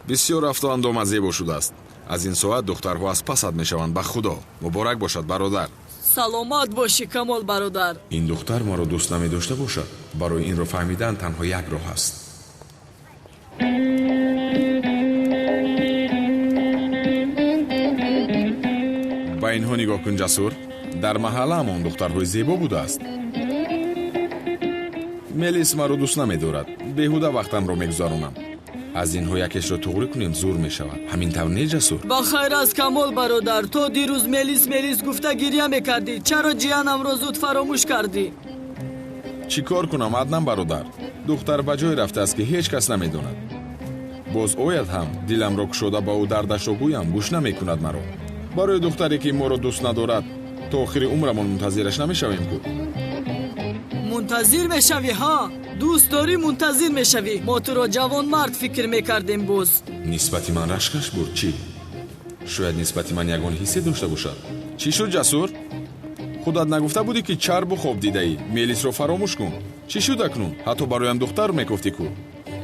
бисёр рафтуандома зебо шудааст. Аз ин соат духтарҳо аз пасат мешаванд, ба Худо. Муборак бошад, бародар. Саломат бошӣ, Камол бародар. Ин духтар маро дӯст намедошта бошад. Барои инро фаҳмидан танҳо як роҳ аст. Ба инҳо нигоҳ кун, Ҷасур. Дар маҳаллаамон духтарҳои зебо будааст. Мелис маро дӯст намедорад. Беҳуда вақтамро мегузаронам. Аз инҳо якешро туғрӣ кунем, зур мешавад. Ҳамин тавр не, Ҷасур? Ба хайр аст, Камол бародар. То дирӯз Мелис Мелис гуфта гирья мекардӣ. Чаро ҷиянамро зуд фаромӯш кардӣ? Чӣ кор кунам, Аднан бародар? Духтар ба ҷое рафтааст, ки ҳеҷ кас намедонад. Боз ояд ҳам, диламро кушода ба ӯ дардашро гӯям, гӯш намекунад маро. Барои духтаре, ки моро дӯст надорад, то охири умрамон мунтазираш намешавем ку. Мунтазир мешавӣ, ҳа? Дӯст дорӣ, мунтазир мешавӣ. Мо туро ҷавонмард фикр мекардем боз. Нисбати ман рашкаш бурд, чӣ? Шояд нисбати ман ягон ҳиссе дошта бошад. Чӣ шуд, Ҷасур? Худат нагуфта будӣ, ки чарбу хоб дидаӣ? Мелисро фаромӯш кун. Чӣ шуд акнун? Ҳатто бароям духтар мекофтӣ ку.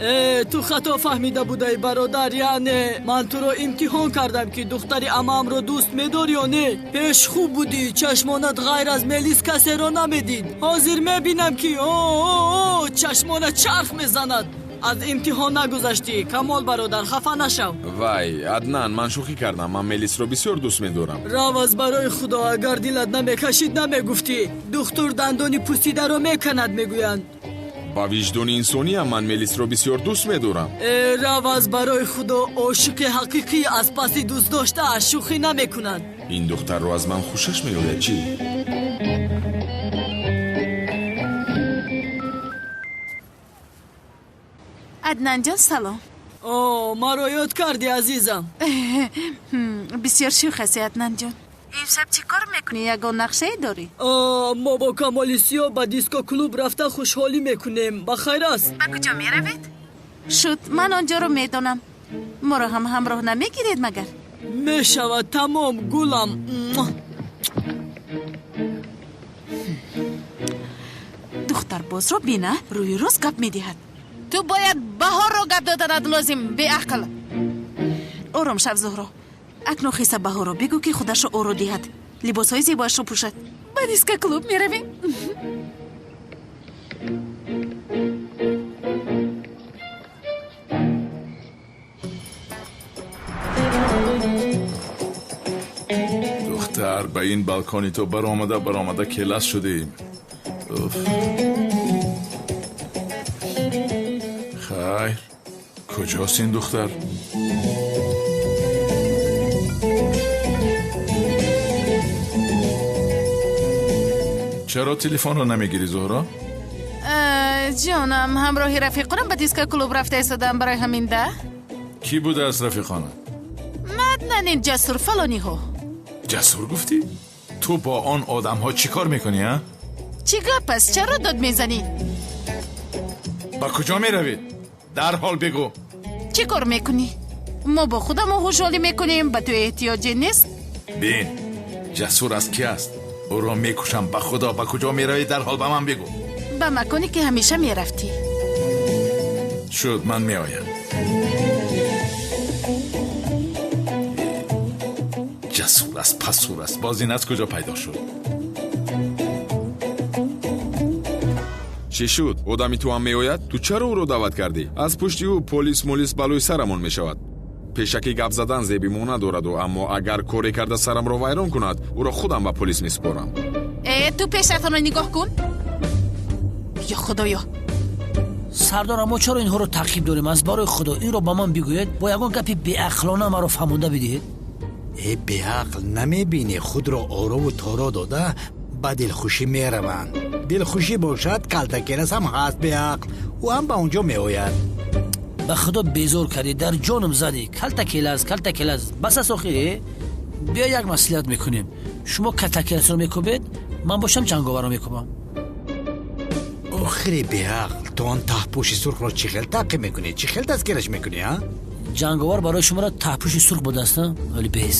Э, ту хато фаҳмида будаӣ, бародар. Яъне ман туро имтиҳон кардам, ки духтари амаамро дӯст медор ё не. Пеш хуб будӣ, чашмонат ғайр аз Мелис касеро намедид. Ҳозир мебинам, ки о чашмонат чарх мезанад. Аз имтиҳон нагузаштӣ, Камол бародар, хафа нашав. Вай, Аднан, ман шӯхӣ кардам. Ман Мелисро бисёр дӯст медорам. Рав аз барои Худо, агар дилат намекашид, намегуфтӣ. Духтур дандони пусидаро меканад, мегӯянд. Ба виҷдони инсониам ман Мелисро бисёр дӯст медорам. Э, рав аз барои Худо, ошиқи ҳақиқӣ аз паси дӯстдоштааш шӯхӣ намекунад. Ин духтарро аз ман хушаш меояд, чӣ? Аднанҷон, салом. О, маро ёд кардӣ, азизам. Бисёр шӯх ҳастӣ, Аднанҷон. Имшаб чӣ кор мекунӣ? Ягон нақшае дорӣ? Мо бо Камоли Сиё ба диско-клуб рафта хушҳолӣ мекунем. Ба хайр аст. Ба куҷо меравед? Шуд, ман он ҷоро медонам. Моро ҳам ҳамроҳ намегиред магар? Мешавад, тамом, гулам. Духтарбозро бина, рӯи рост гап медиҳад. Ту бояд Баҳорро гап доданат лозим, беақл. Ором шав, Зуҳро. Акнун хиса Баҳорро бигӯ, ки худашро оро диҳад, либосҳои зебоашро пӯшад. Ба диско-клуб меравем. Духтар, ба ин балкони ту баромада баромада келас шудем. Уф. Хайр, куҷост ин духтар? Чаро телефонро намегирӣ, Зуҳро? Ҷонам, ҳамроҳи рафиқонам ба диска клуб рафта истодам барои ҳамин да. Кӣ будааст рафиқона? Маднанин Ҷасур фалониҳо. Ҷасур гуфтӣ? Ту бо он одамҳо чӣ кор мекунӣ, а? Чӣ гап аст? Чаро дод мезанӣ? Ба куҷо меравед? Дарҳол бигӯ. Чӣ кор мекунӣ? Мо бо худамо ҳушолӣ мекунем, ба ту эҳтиёҷе нест? Бин, Ҷасур аз ки аст? Ӯро мекушам, ба худо. Ба куҷо меравӣ? Дарҳол ба ман бигӯ. Ба маконе ки ҳамеша мерафтӣ. Шуд, ман меоям. Ҷасур аст, пасур аст. Боз ин аз куҷо пайдо шуд? Чӣ шуд? Одами ту ҳам меояд? Ту чаро ӯро даъват кардӣ? Аз пушти ӯ полис молис балои сарамон мешавад. Пешакӣ гап задан зеби мо надораду, аммо агар коре карда сарамро вайрон кунад, ӯро худам ба полис месупорам. Э, ту пешатонро нигоҳ кун. Ё худоё! Сардор, аммо чаро инҳоро таъқиб дорем? Аз барои худо инро ба ман бигӯед, бо ягон гапи беақлона маро фаҳмонда бидиҳед. Э, беақл, намебинӣ худро орову торо дода ба дилхушӣ мераванд. Дилхушӣ бошад, калтакелас ҳам ҳаст, беақл, ӯ ҳам ба он ҷо меояд. Ба худо безор кардӣ, дар ҷонам задӣ. Калтакелас, калтакелас, бас аст охир. Биё як маслиҳат мекунем. Шумо калтакеласро мекӯбед, ман бошам ҷанговарро мекӯбам. Охири беақл, ту он таҳпӯши сурхро чӣ хел таъқиб мекунӣ? Чӣ хел дастгираш мекунӣ, а? Ҷанговар барои шуморо таҳпӯши сурх будааст, вале бес.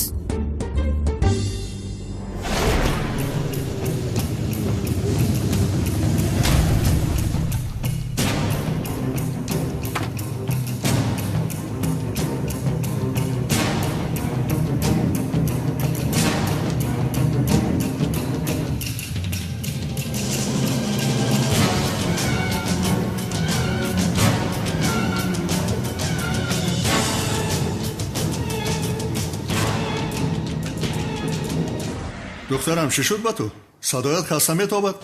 Духтарам, чӣ шуд ба ту? Садоят хаста метобад?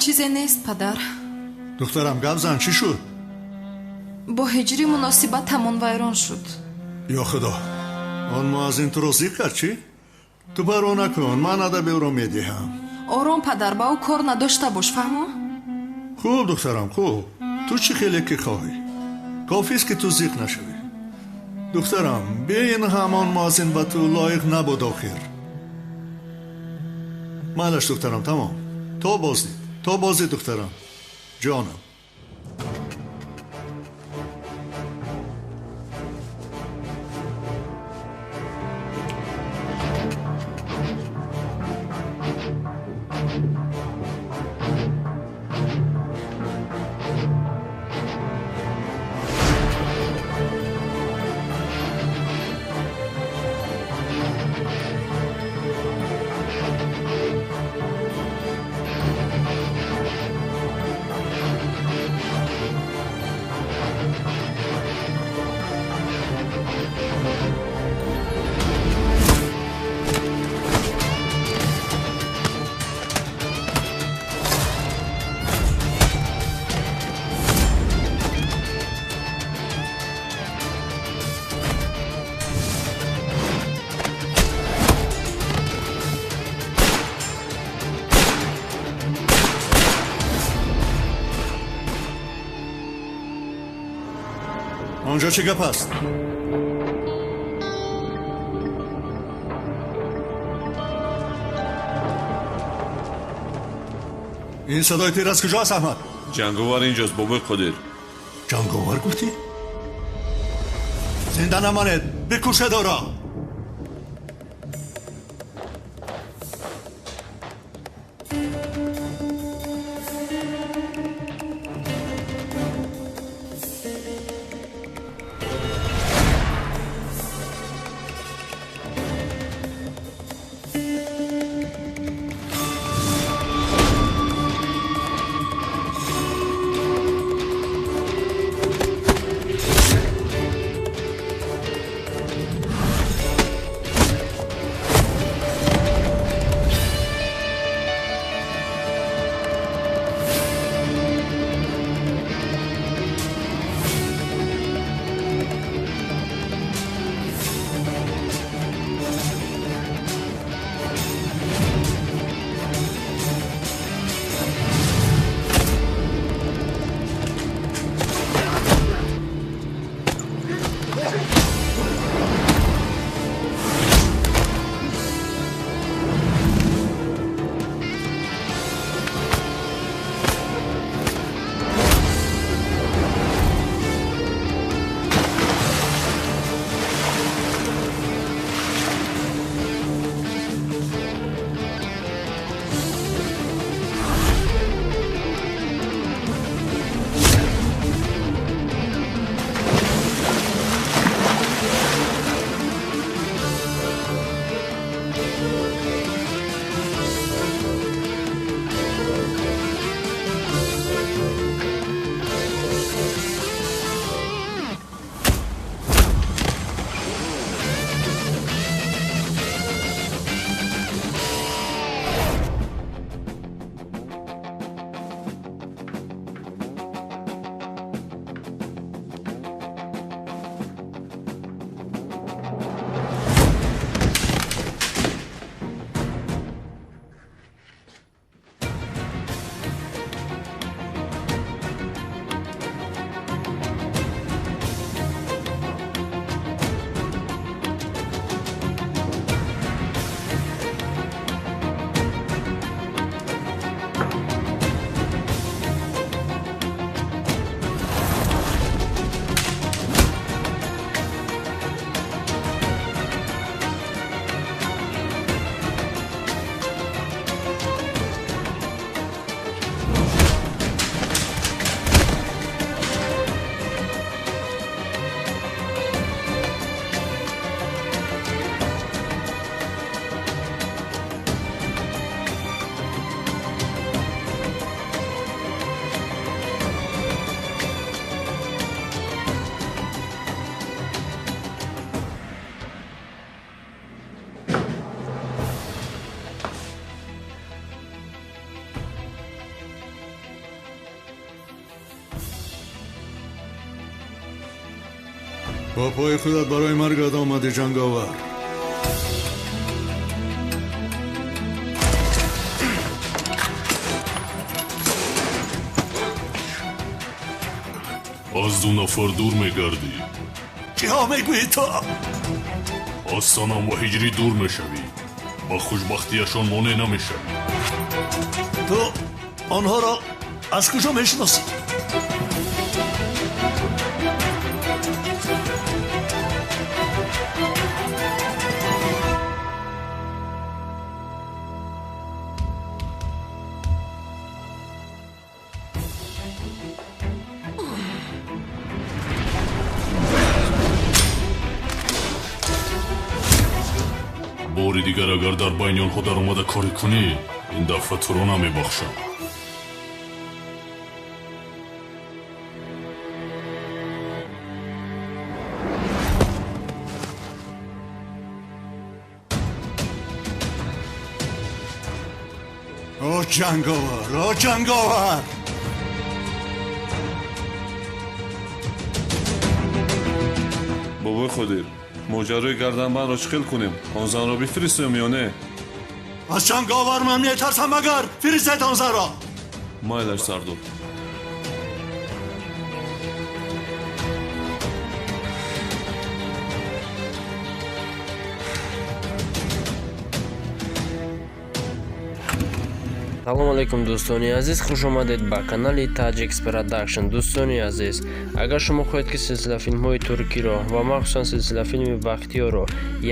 Чизе нест, падар. Духтарам, гап зан, чӣ шуд? Бо ҳиҷрӣ муносибатамон вайрон шуд. Ё худо, он муаззин туро зиқ кард, чӣ? Ту парво накун, ман адаби ӯро медиҳам. Ором, падар, ба ӯ кор надошта бош, фаҳмо? Хуб, духтарам, хуб. Ту чӣ хеле ки хоҳӣ. Кофист ки ту зиқ нашавӣ. Духтарам, бин, ҳамон муаззин ба ту лоиқ набуд охир. Майлаш, духтарам, тамом. То боздид, то боздид, духтарам. Ҷонам. Онҷо чӣ гап аст? Ин садои тир аз куҷо аст, Аҳмад? Ҷанговар инҷост, бобои Қодир. Ҷанговар гуфтӣ? Зинда намонед, бикушед ӯро! Бо пои худат барои маргат омадӣ, ҷанговар. Аз ду нафар дур мегардӣ. Чиҳо мегӯӣ ту? Аз Санам ва Ҳиҷрӣ дур мешавӣ. Ба хушбахтиашон монеъ намешавӣ. Ту онҳоро аз куҷо мешиносӣ? Бори дигар агар дар байни онҳо даромада корӣ кунӣ, ин дафъа туро намебахшам. О ҷанговар, о ҷанговар! Бобои Қодир, моҷарои гарданбандро чӣ хел кунем? Он занро бифиристем ё не? Аз ҷанговар ман метарсам, магар фиристед он занро. Майлаш, сардор. Салом алейкум, дӯстони азиз, хуш омадед ба канали Tajix Production. Дӯстони азиз, агар шумо хоҳед, ки силсилафилмҳои туркиро ва махсусан силсилафилми Бахтиёрро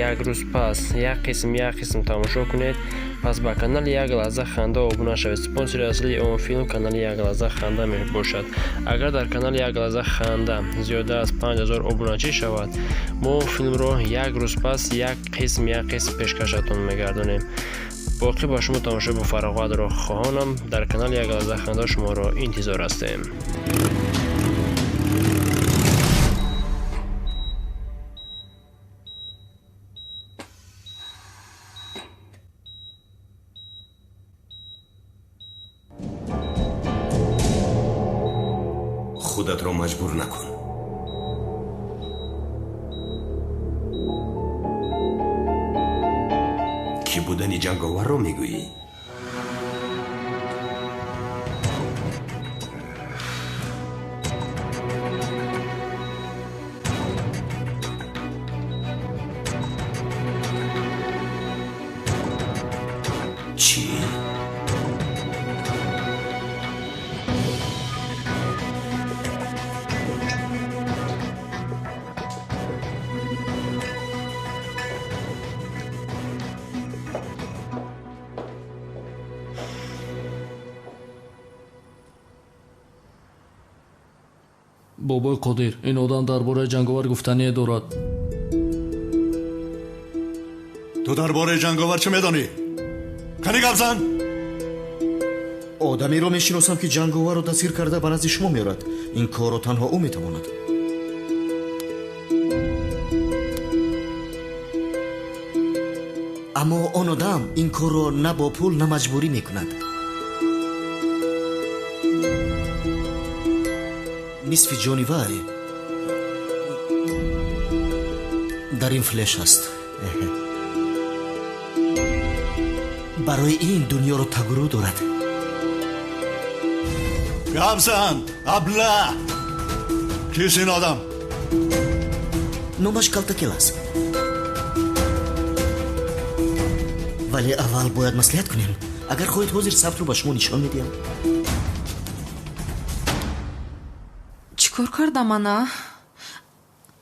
як рӯз пас як қисм як қисм тамошо кунед, пас ба канали Як лаҳза ханда обуна шавед. Спонсори аслии он филм канали Як лаҳза ханда мебошад. Агар дар канали Як лаҳза ханда зиёда аз 5000 обуначӣ шавад, мо филмро як рӯз пас як қисм як қисм пешкашатон мегардонем. Боқӣ ба шумо тамошои бофароғатро хоҳонам. Дар канали Як лаҳза ханда шуморо интизор ҳастем. Худатро маҷбур накун. Кӣ будани ҷанговарро мегӯӣ? Чӣ? Бобои Қодир, ин одам дар бораи ҷанговар гуфтание дорад. Ту дар бораи ҷанговар чӣ медонӣ? Кани гап зан! Одамеро мешиносам, ки ҷанговарро дастгир карда ба назди шумо меорад. Ин корро танҳо ӯ метавонад. Аммо он одам ин корро на бо пул, на маҷбурӣ мекунад. Нисфи ҷони вай дар ин флеш аст. Барои ин дунёро тагурӯ дорад. Гап зан, абла! Кист ин одам? Номаш Калтакелас. Вале аввал бояд маслиҳат кунем. Агар хоҳед, ҳозир сабтро ба шумо нишон медиҳам. Чӣ кор кардам ана?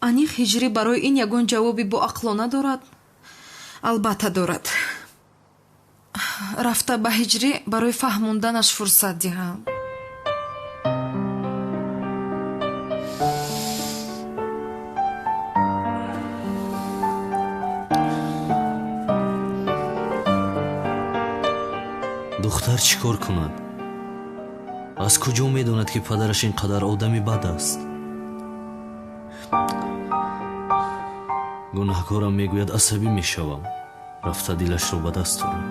Аниқ Ҳиҷрӣ барои ин ягон ҷавоби боақлона дорад? Албатта дорад. Рафта ба Ҳиҷрӣ барои фаҳмонданаш фурсат диҳам. Духтар чӣ кор кунад? Аз куҷо медонад, ки падараш ин қадар одами бад аст? Гунаҳкорам мегӯяд, асабӣ мешавам. Рафта дилашро ба даст орам.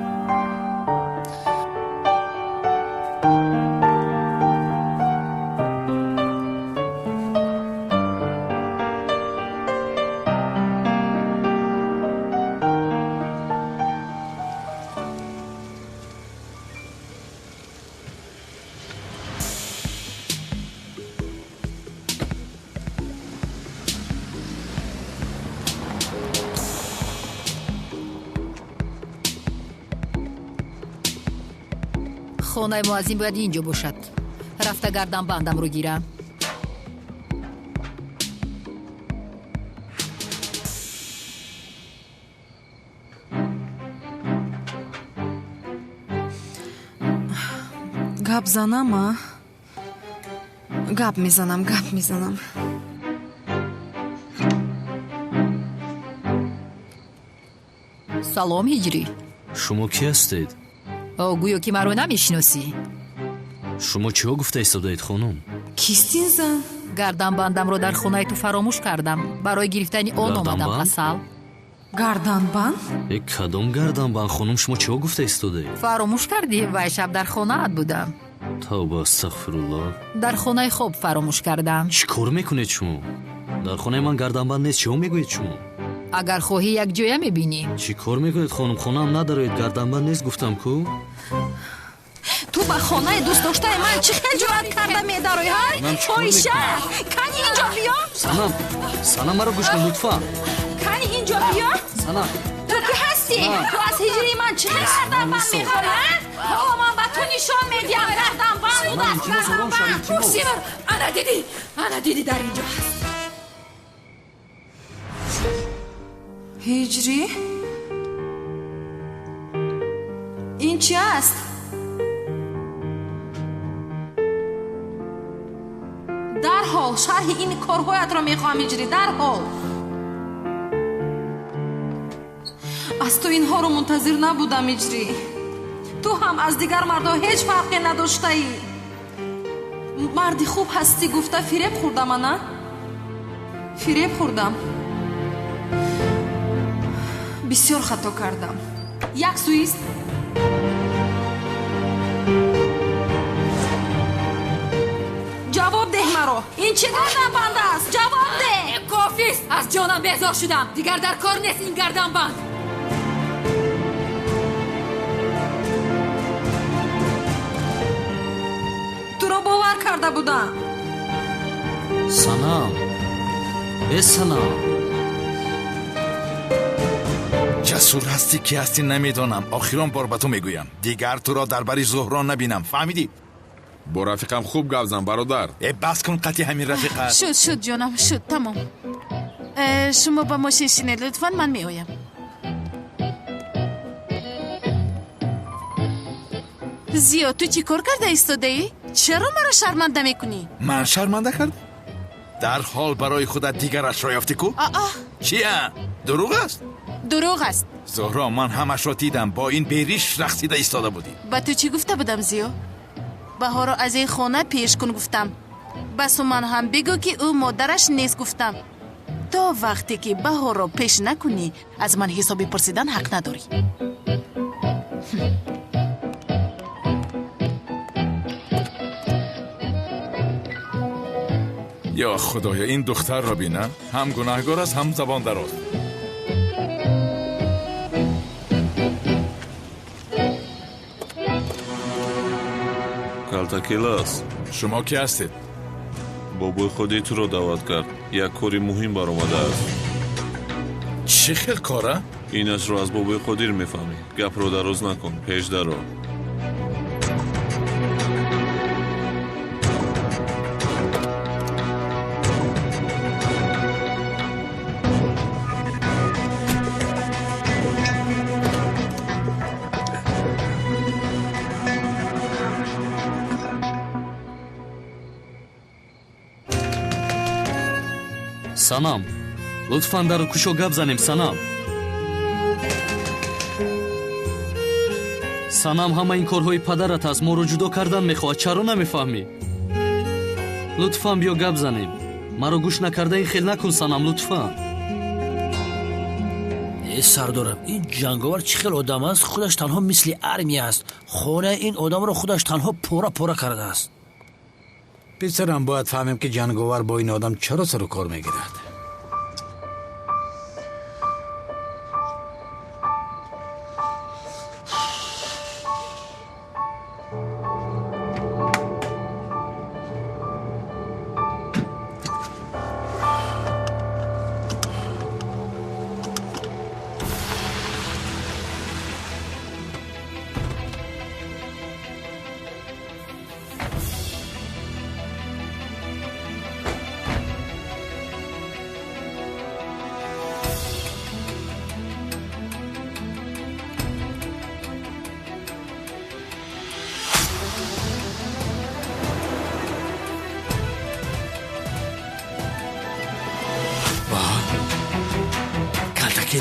Хонаи муаззин бояд ин ҷо бошад. Рафта гарданбандамро гирам. Гап занам, а? Гап мезанам, гап мезанам. Салом, Ҳиҷрӣ. Шумо кӣ ҳастед? О, гӯё ки маро намешиносӣ. Шумо чиҳо гуфта истодаед, хонум? Кист ин зан? Гарданбандамро дар хонаи ту фаромӯш кардам. Барои гирифтани он омадам, Гарданбанд? асал. Гарданбанд? Э, кадом гарданбанд, хонум? Шумо чиҳо гуфта истодаед? Фаромӯш кардӣ? Вай шаб дар хонаат будам. Тавба, астағфируллоҳ. Дар хонаи хоб фаромӯш кардам. Чӣ кор мекунед шумо? Дар хонаи ман гарданбанд нест. Чиҳо мегӯед шумо? Агар хоҳӣ, якҷоя мебинӣ. Чӣ кор мекунед, хонум? Хонаам надароед, гарданбанд нест, гуфтам ку. Ту ба хонаи дӯстдоштаи ман чӣ хел ҷуръат карда медароӣ, ҳай? Ман чӣ кор Фоҳиша! мекунам? Кани инҷо биё! Санам, Санам, маро гӯш кун, лутфан. Кани инҷо биё! Санам. Ту кӣ ҳастӣ? Санам. Ту аз ҳиҷрии ман чӣ хел гарданбанд Нисо. мехоҳӣ, ҳа? Ҳоло ман ба ту нишон медиҳам гарданбанд Санам, будааст, илтимос, ором шав, гарданбанд. илтимос. Симур, ана дидӣ, ана дидӣ, дар инҷо ҳаст. Ҳиҷрӣ? Ин чи аст? Дарҳол шарҳи ин корҳоятро мехоҳам, Ҳиҷрӣ, дарҳол. Аз ту инҳоро мунтазир набудам, Ҳиҷрӣ. Ту ҳам аз дигар мардҳо ҳеҷ фарқе надоштаӣ. Марди хуб ҳастӣ гуфта фиреб хӯрдам, ана? Фиреб хӯрдам. Бисёр хато кардам. Як суист. Ҷавоб деҳ маро. Ин чӣ гарданбанд аст? Ҷавоб деҳ! Кофист! Аз ҷонам безор шудам. Дигар дар кор нест ин гарданбанд. Туро бовар карда будам. Санам, э, Санам. Ҷасур ҳастӣ, ки ҳастӣ намедонам. Охирон бор ба ту мегӯям, дигар туро дар бари Зуҳро набинам, фаҳмидӣ? Бо рафиқам хуб гап зан, бародар. Э, бас кун қатъи ҳамин рафиқа. Шуд, шуд, ҷонам, шуд, тамом. Шумо ба мошин шинед, лутфан, ман меоям. Зиё, ту чӣ кор карда истодаӣ? Чаро маро шарманда мекунӣ? Ман шарманда кардам? Дарҳол барои худат дигарашро ёфтӣ ку. Аа. Чия, дурӯғ аст? Дурӯғ аст. Зуҳро, ман ҳамашро дидам, бо ин бериш рақсида истода будӣ. Ба ту чӣ гуфта будам, Зиё? Баҳорро аз ин хона пеш кун гуфтам. Ба Суман ҳам бигӯ, ки ӯ модараш нест гуфтам. То вақте ки Баҳорро пеш накунӣ, аз ман ҳисоби пурсидан ҳақ надорӣ. Ё худоё, ин духтарро бина, ҳам гунаҳгор аст, ҳам забон дароз. Калтакелас. Шумо кӣ ҳастед? Бобои худи туро даъват кард. Як кори муҳим баромадааст. Чӣ хел кора? Инашро аз бобои Қодир мефаҳмӣ. Гапро дароз накун, пеш даро. Санам, лутфан, дару кушо, гап занем, Санам. Санам, ҳама ин корҳои падарат аст, моро ҷудо кардан мехоҳад. Чаро намефаҳмӣ? Лутфан, биё гап занем. Маро гӯш накарда ин хел накун, Санам, лутфан. Э, сардорам, ин ҷанговар чӣ хел одам аст? Худаш танҳо мисли армия аст. Хонаи ин одамро худаш танҳо пора пора кардааст. Писарам, бояд фаҳмем, ки ҷанговар бо ин одам чаро сару кор мегирад.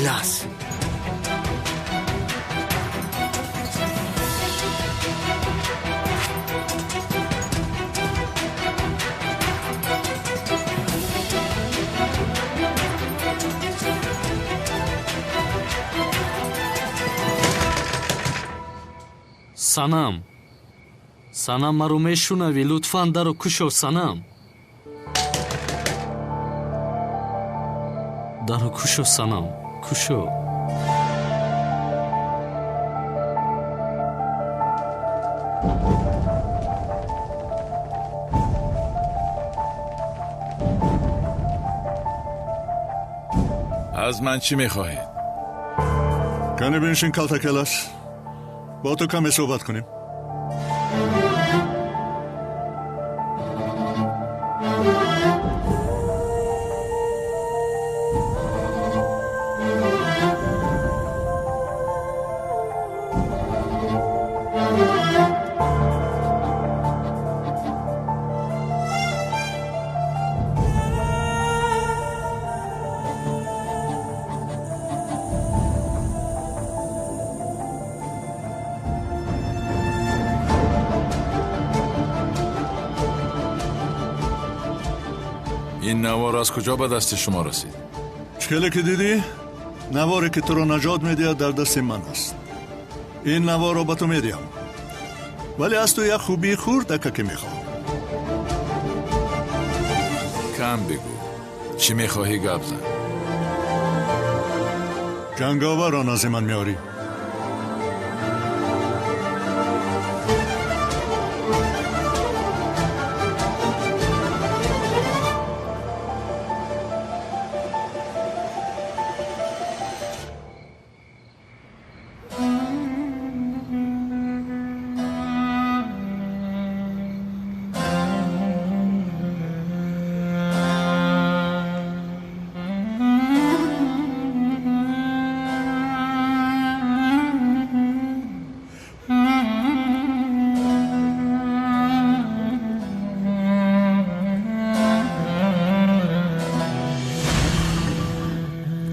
Келас. Санам, Санам, маро мешунавӣ? Лутфан даро кушо, Санам. Даро кушо, Санам, кушо. Аз ман чӣ мехоҳед? Кане биншин, Калтакелас, бо ту каме суҳбат кунем. Ин навор аз куҷо ба дасти шумо расид? Хеле ки дидӣ, наворе ки туро наҷот медиҳад дар дасти ман аст. Ин наворро ба ту медиҳам, вале аз ту як хубии хурдака ки мехоҳам. Кам бигӯ, чӣ мехоҳӣ гап зан. Ҷанговарро назди ман меорӣ.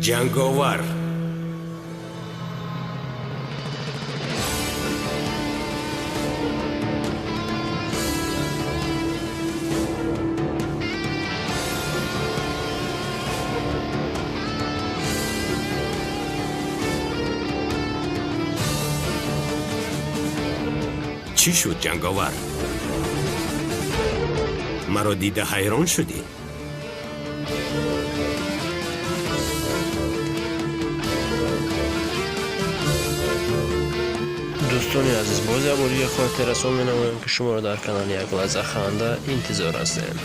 Ҷанговар. Чӣ шуд, ҷанговар? Маро дида ҳайрон шудӣ? Дӯстони азиз, боз як бори дигар хотиррасон менамоем, ки шуморо дар канали Як лаҳза ханда интизор ҳастем.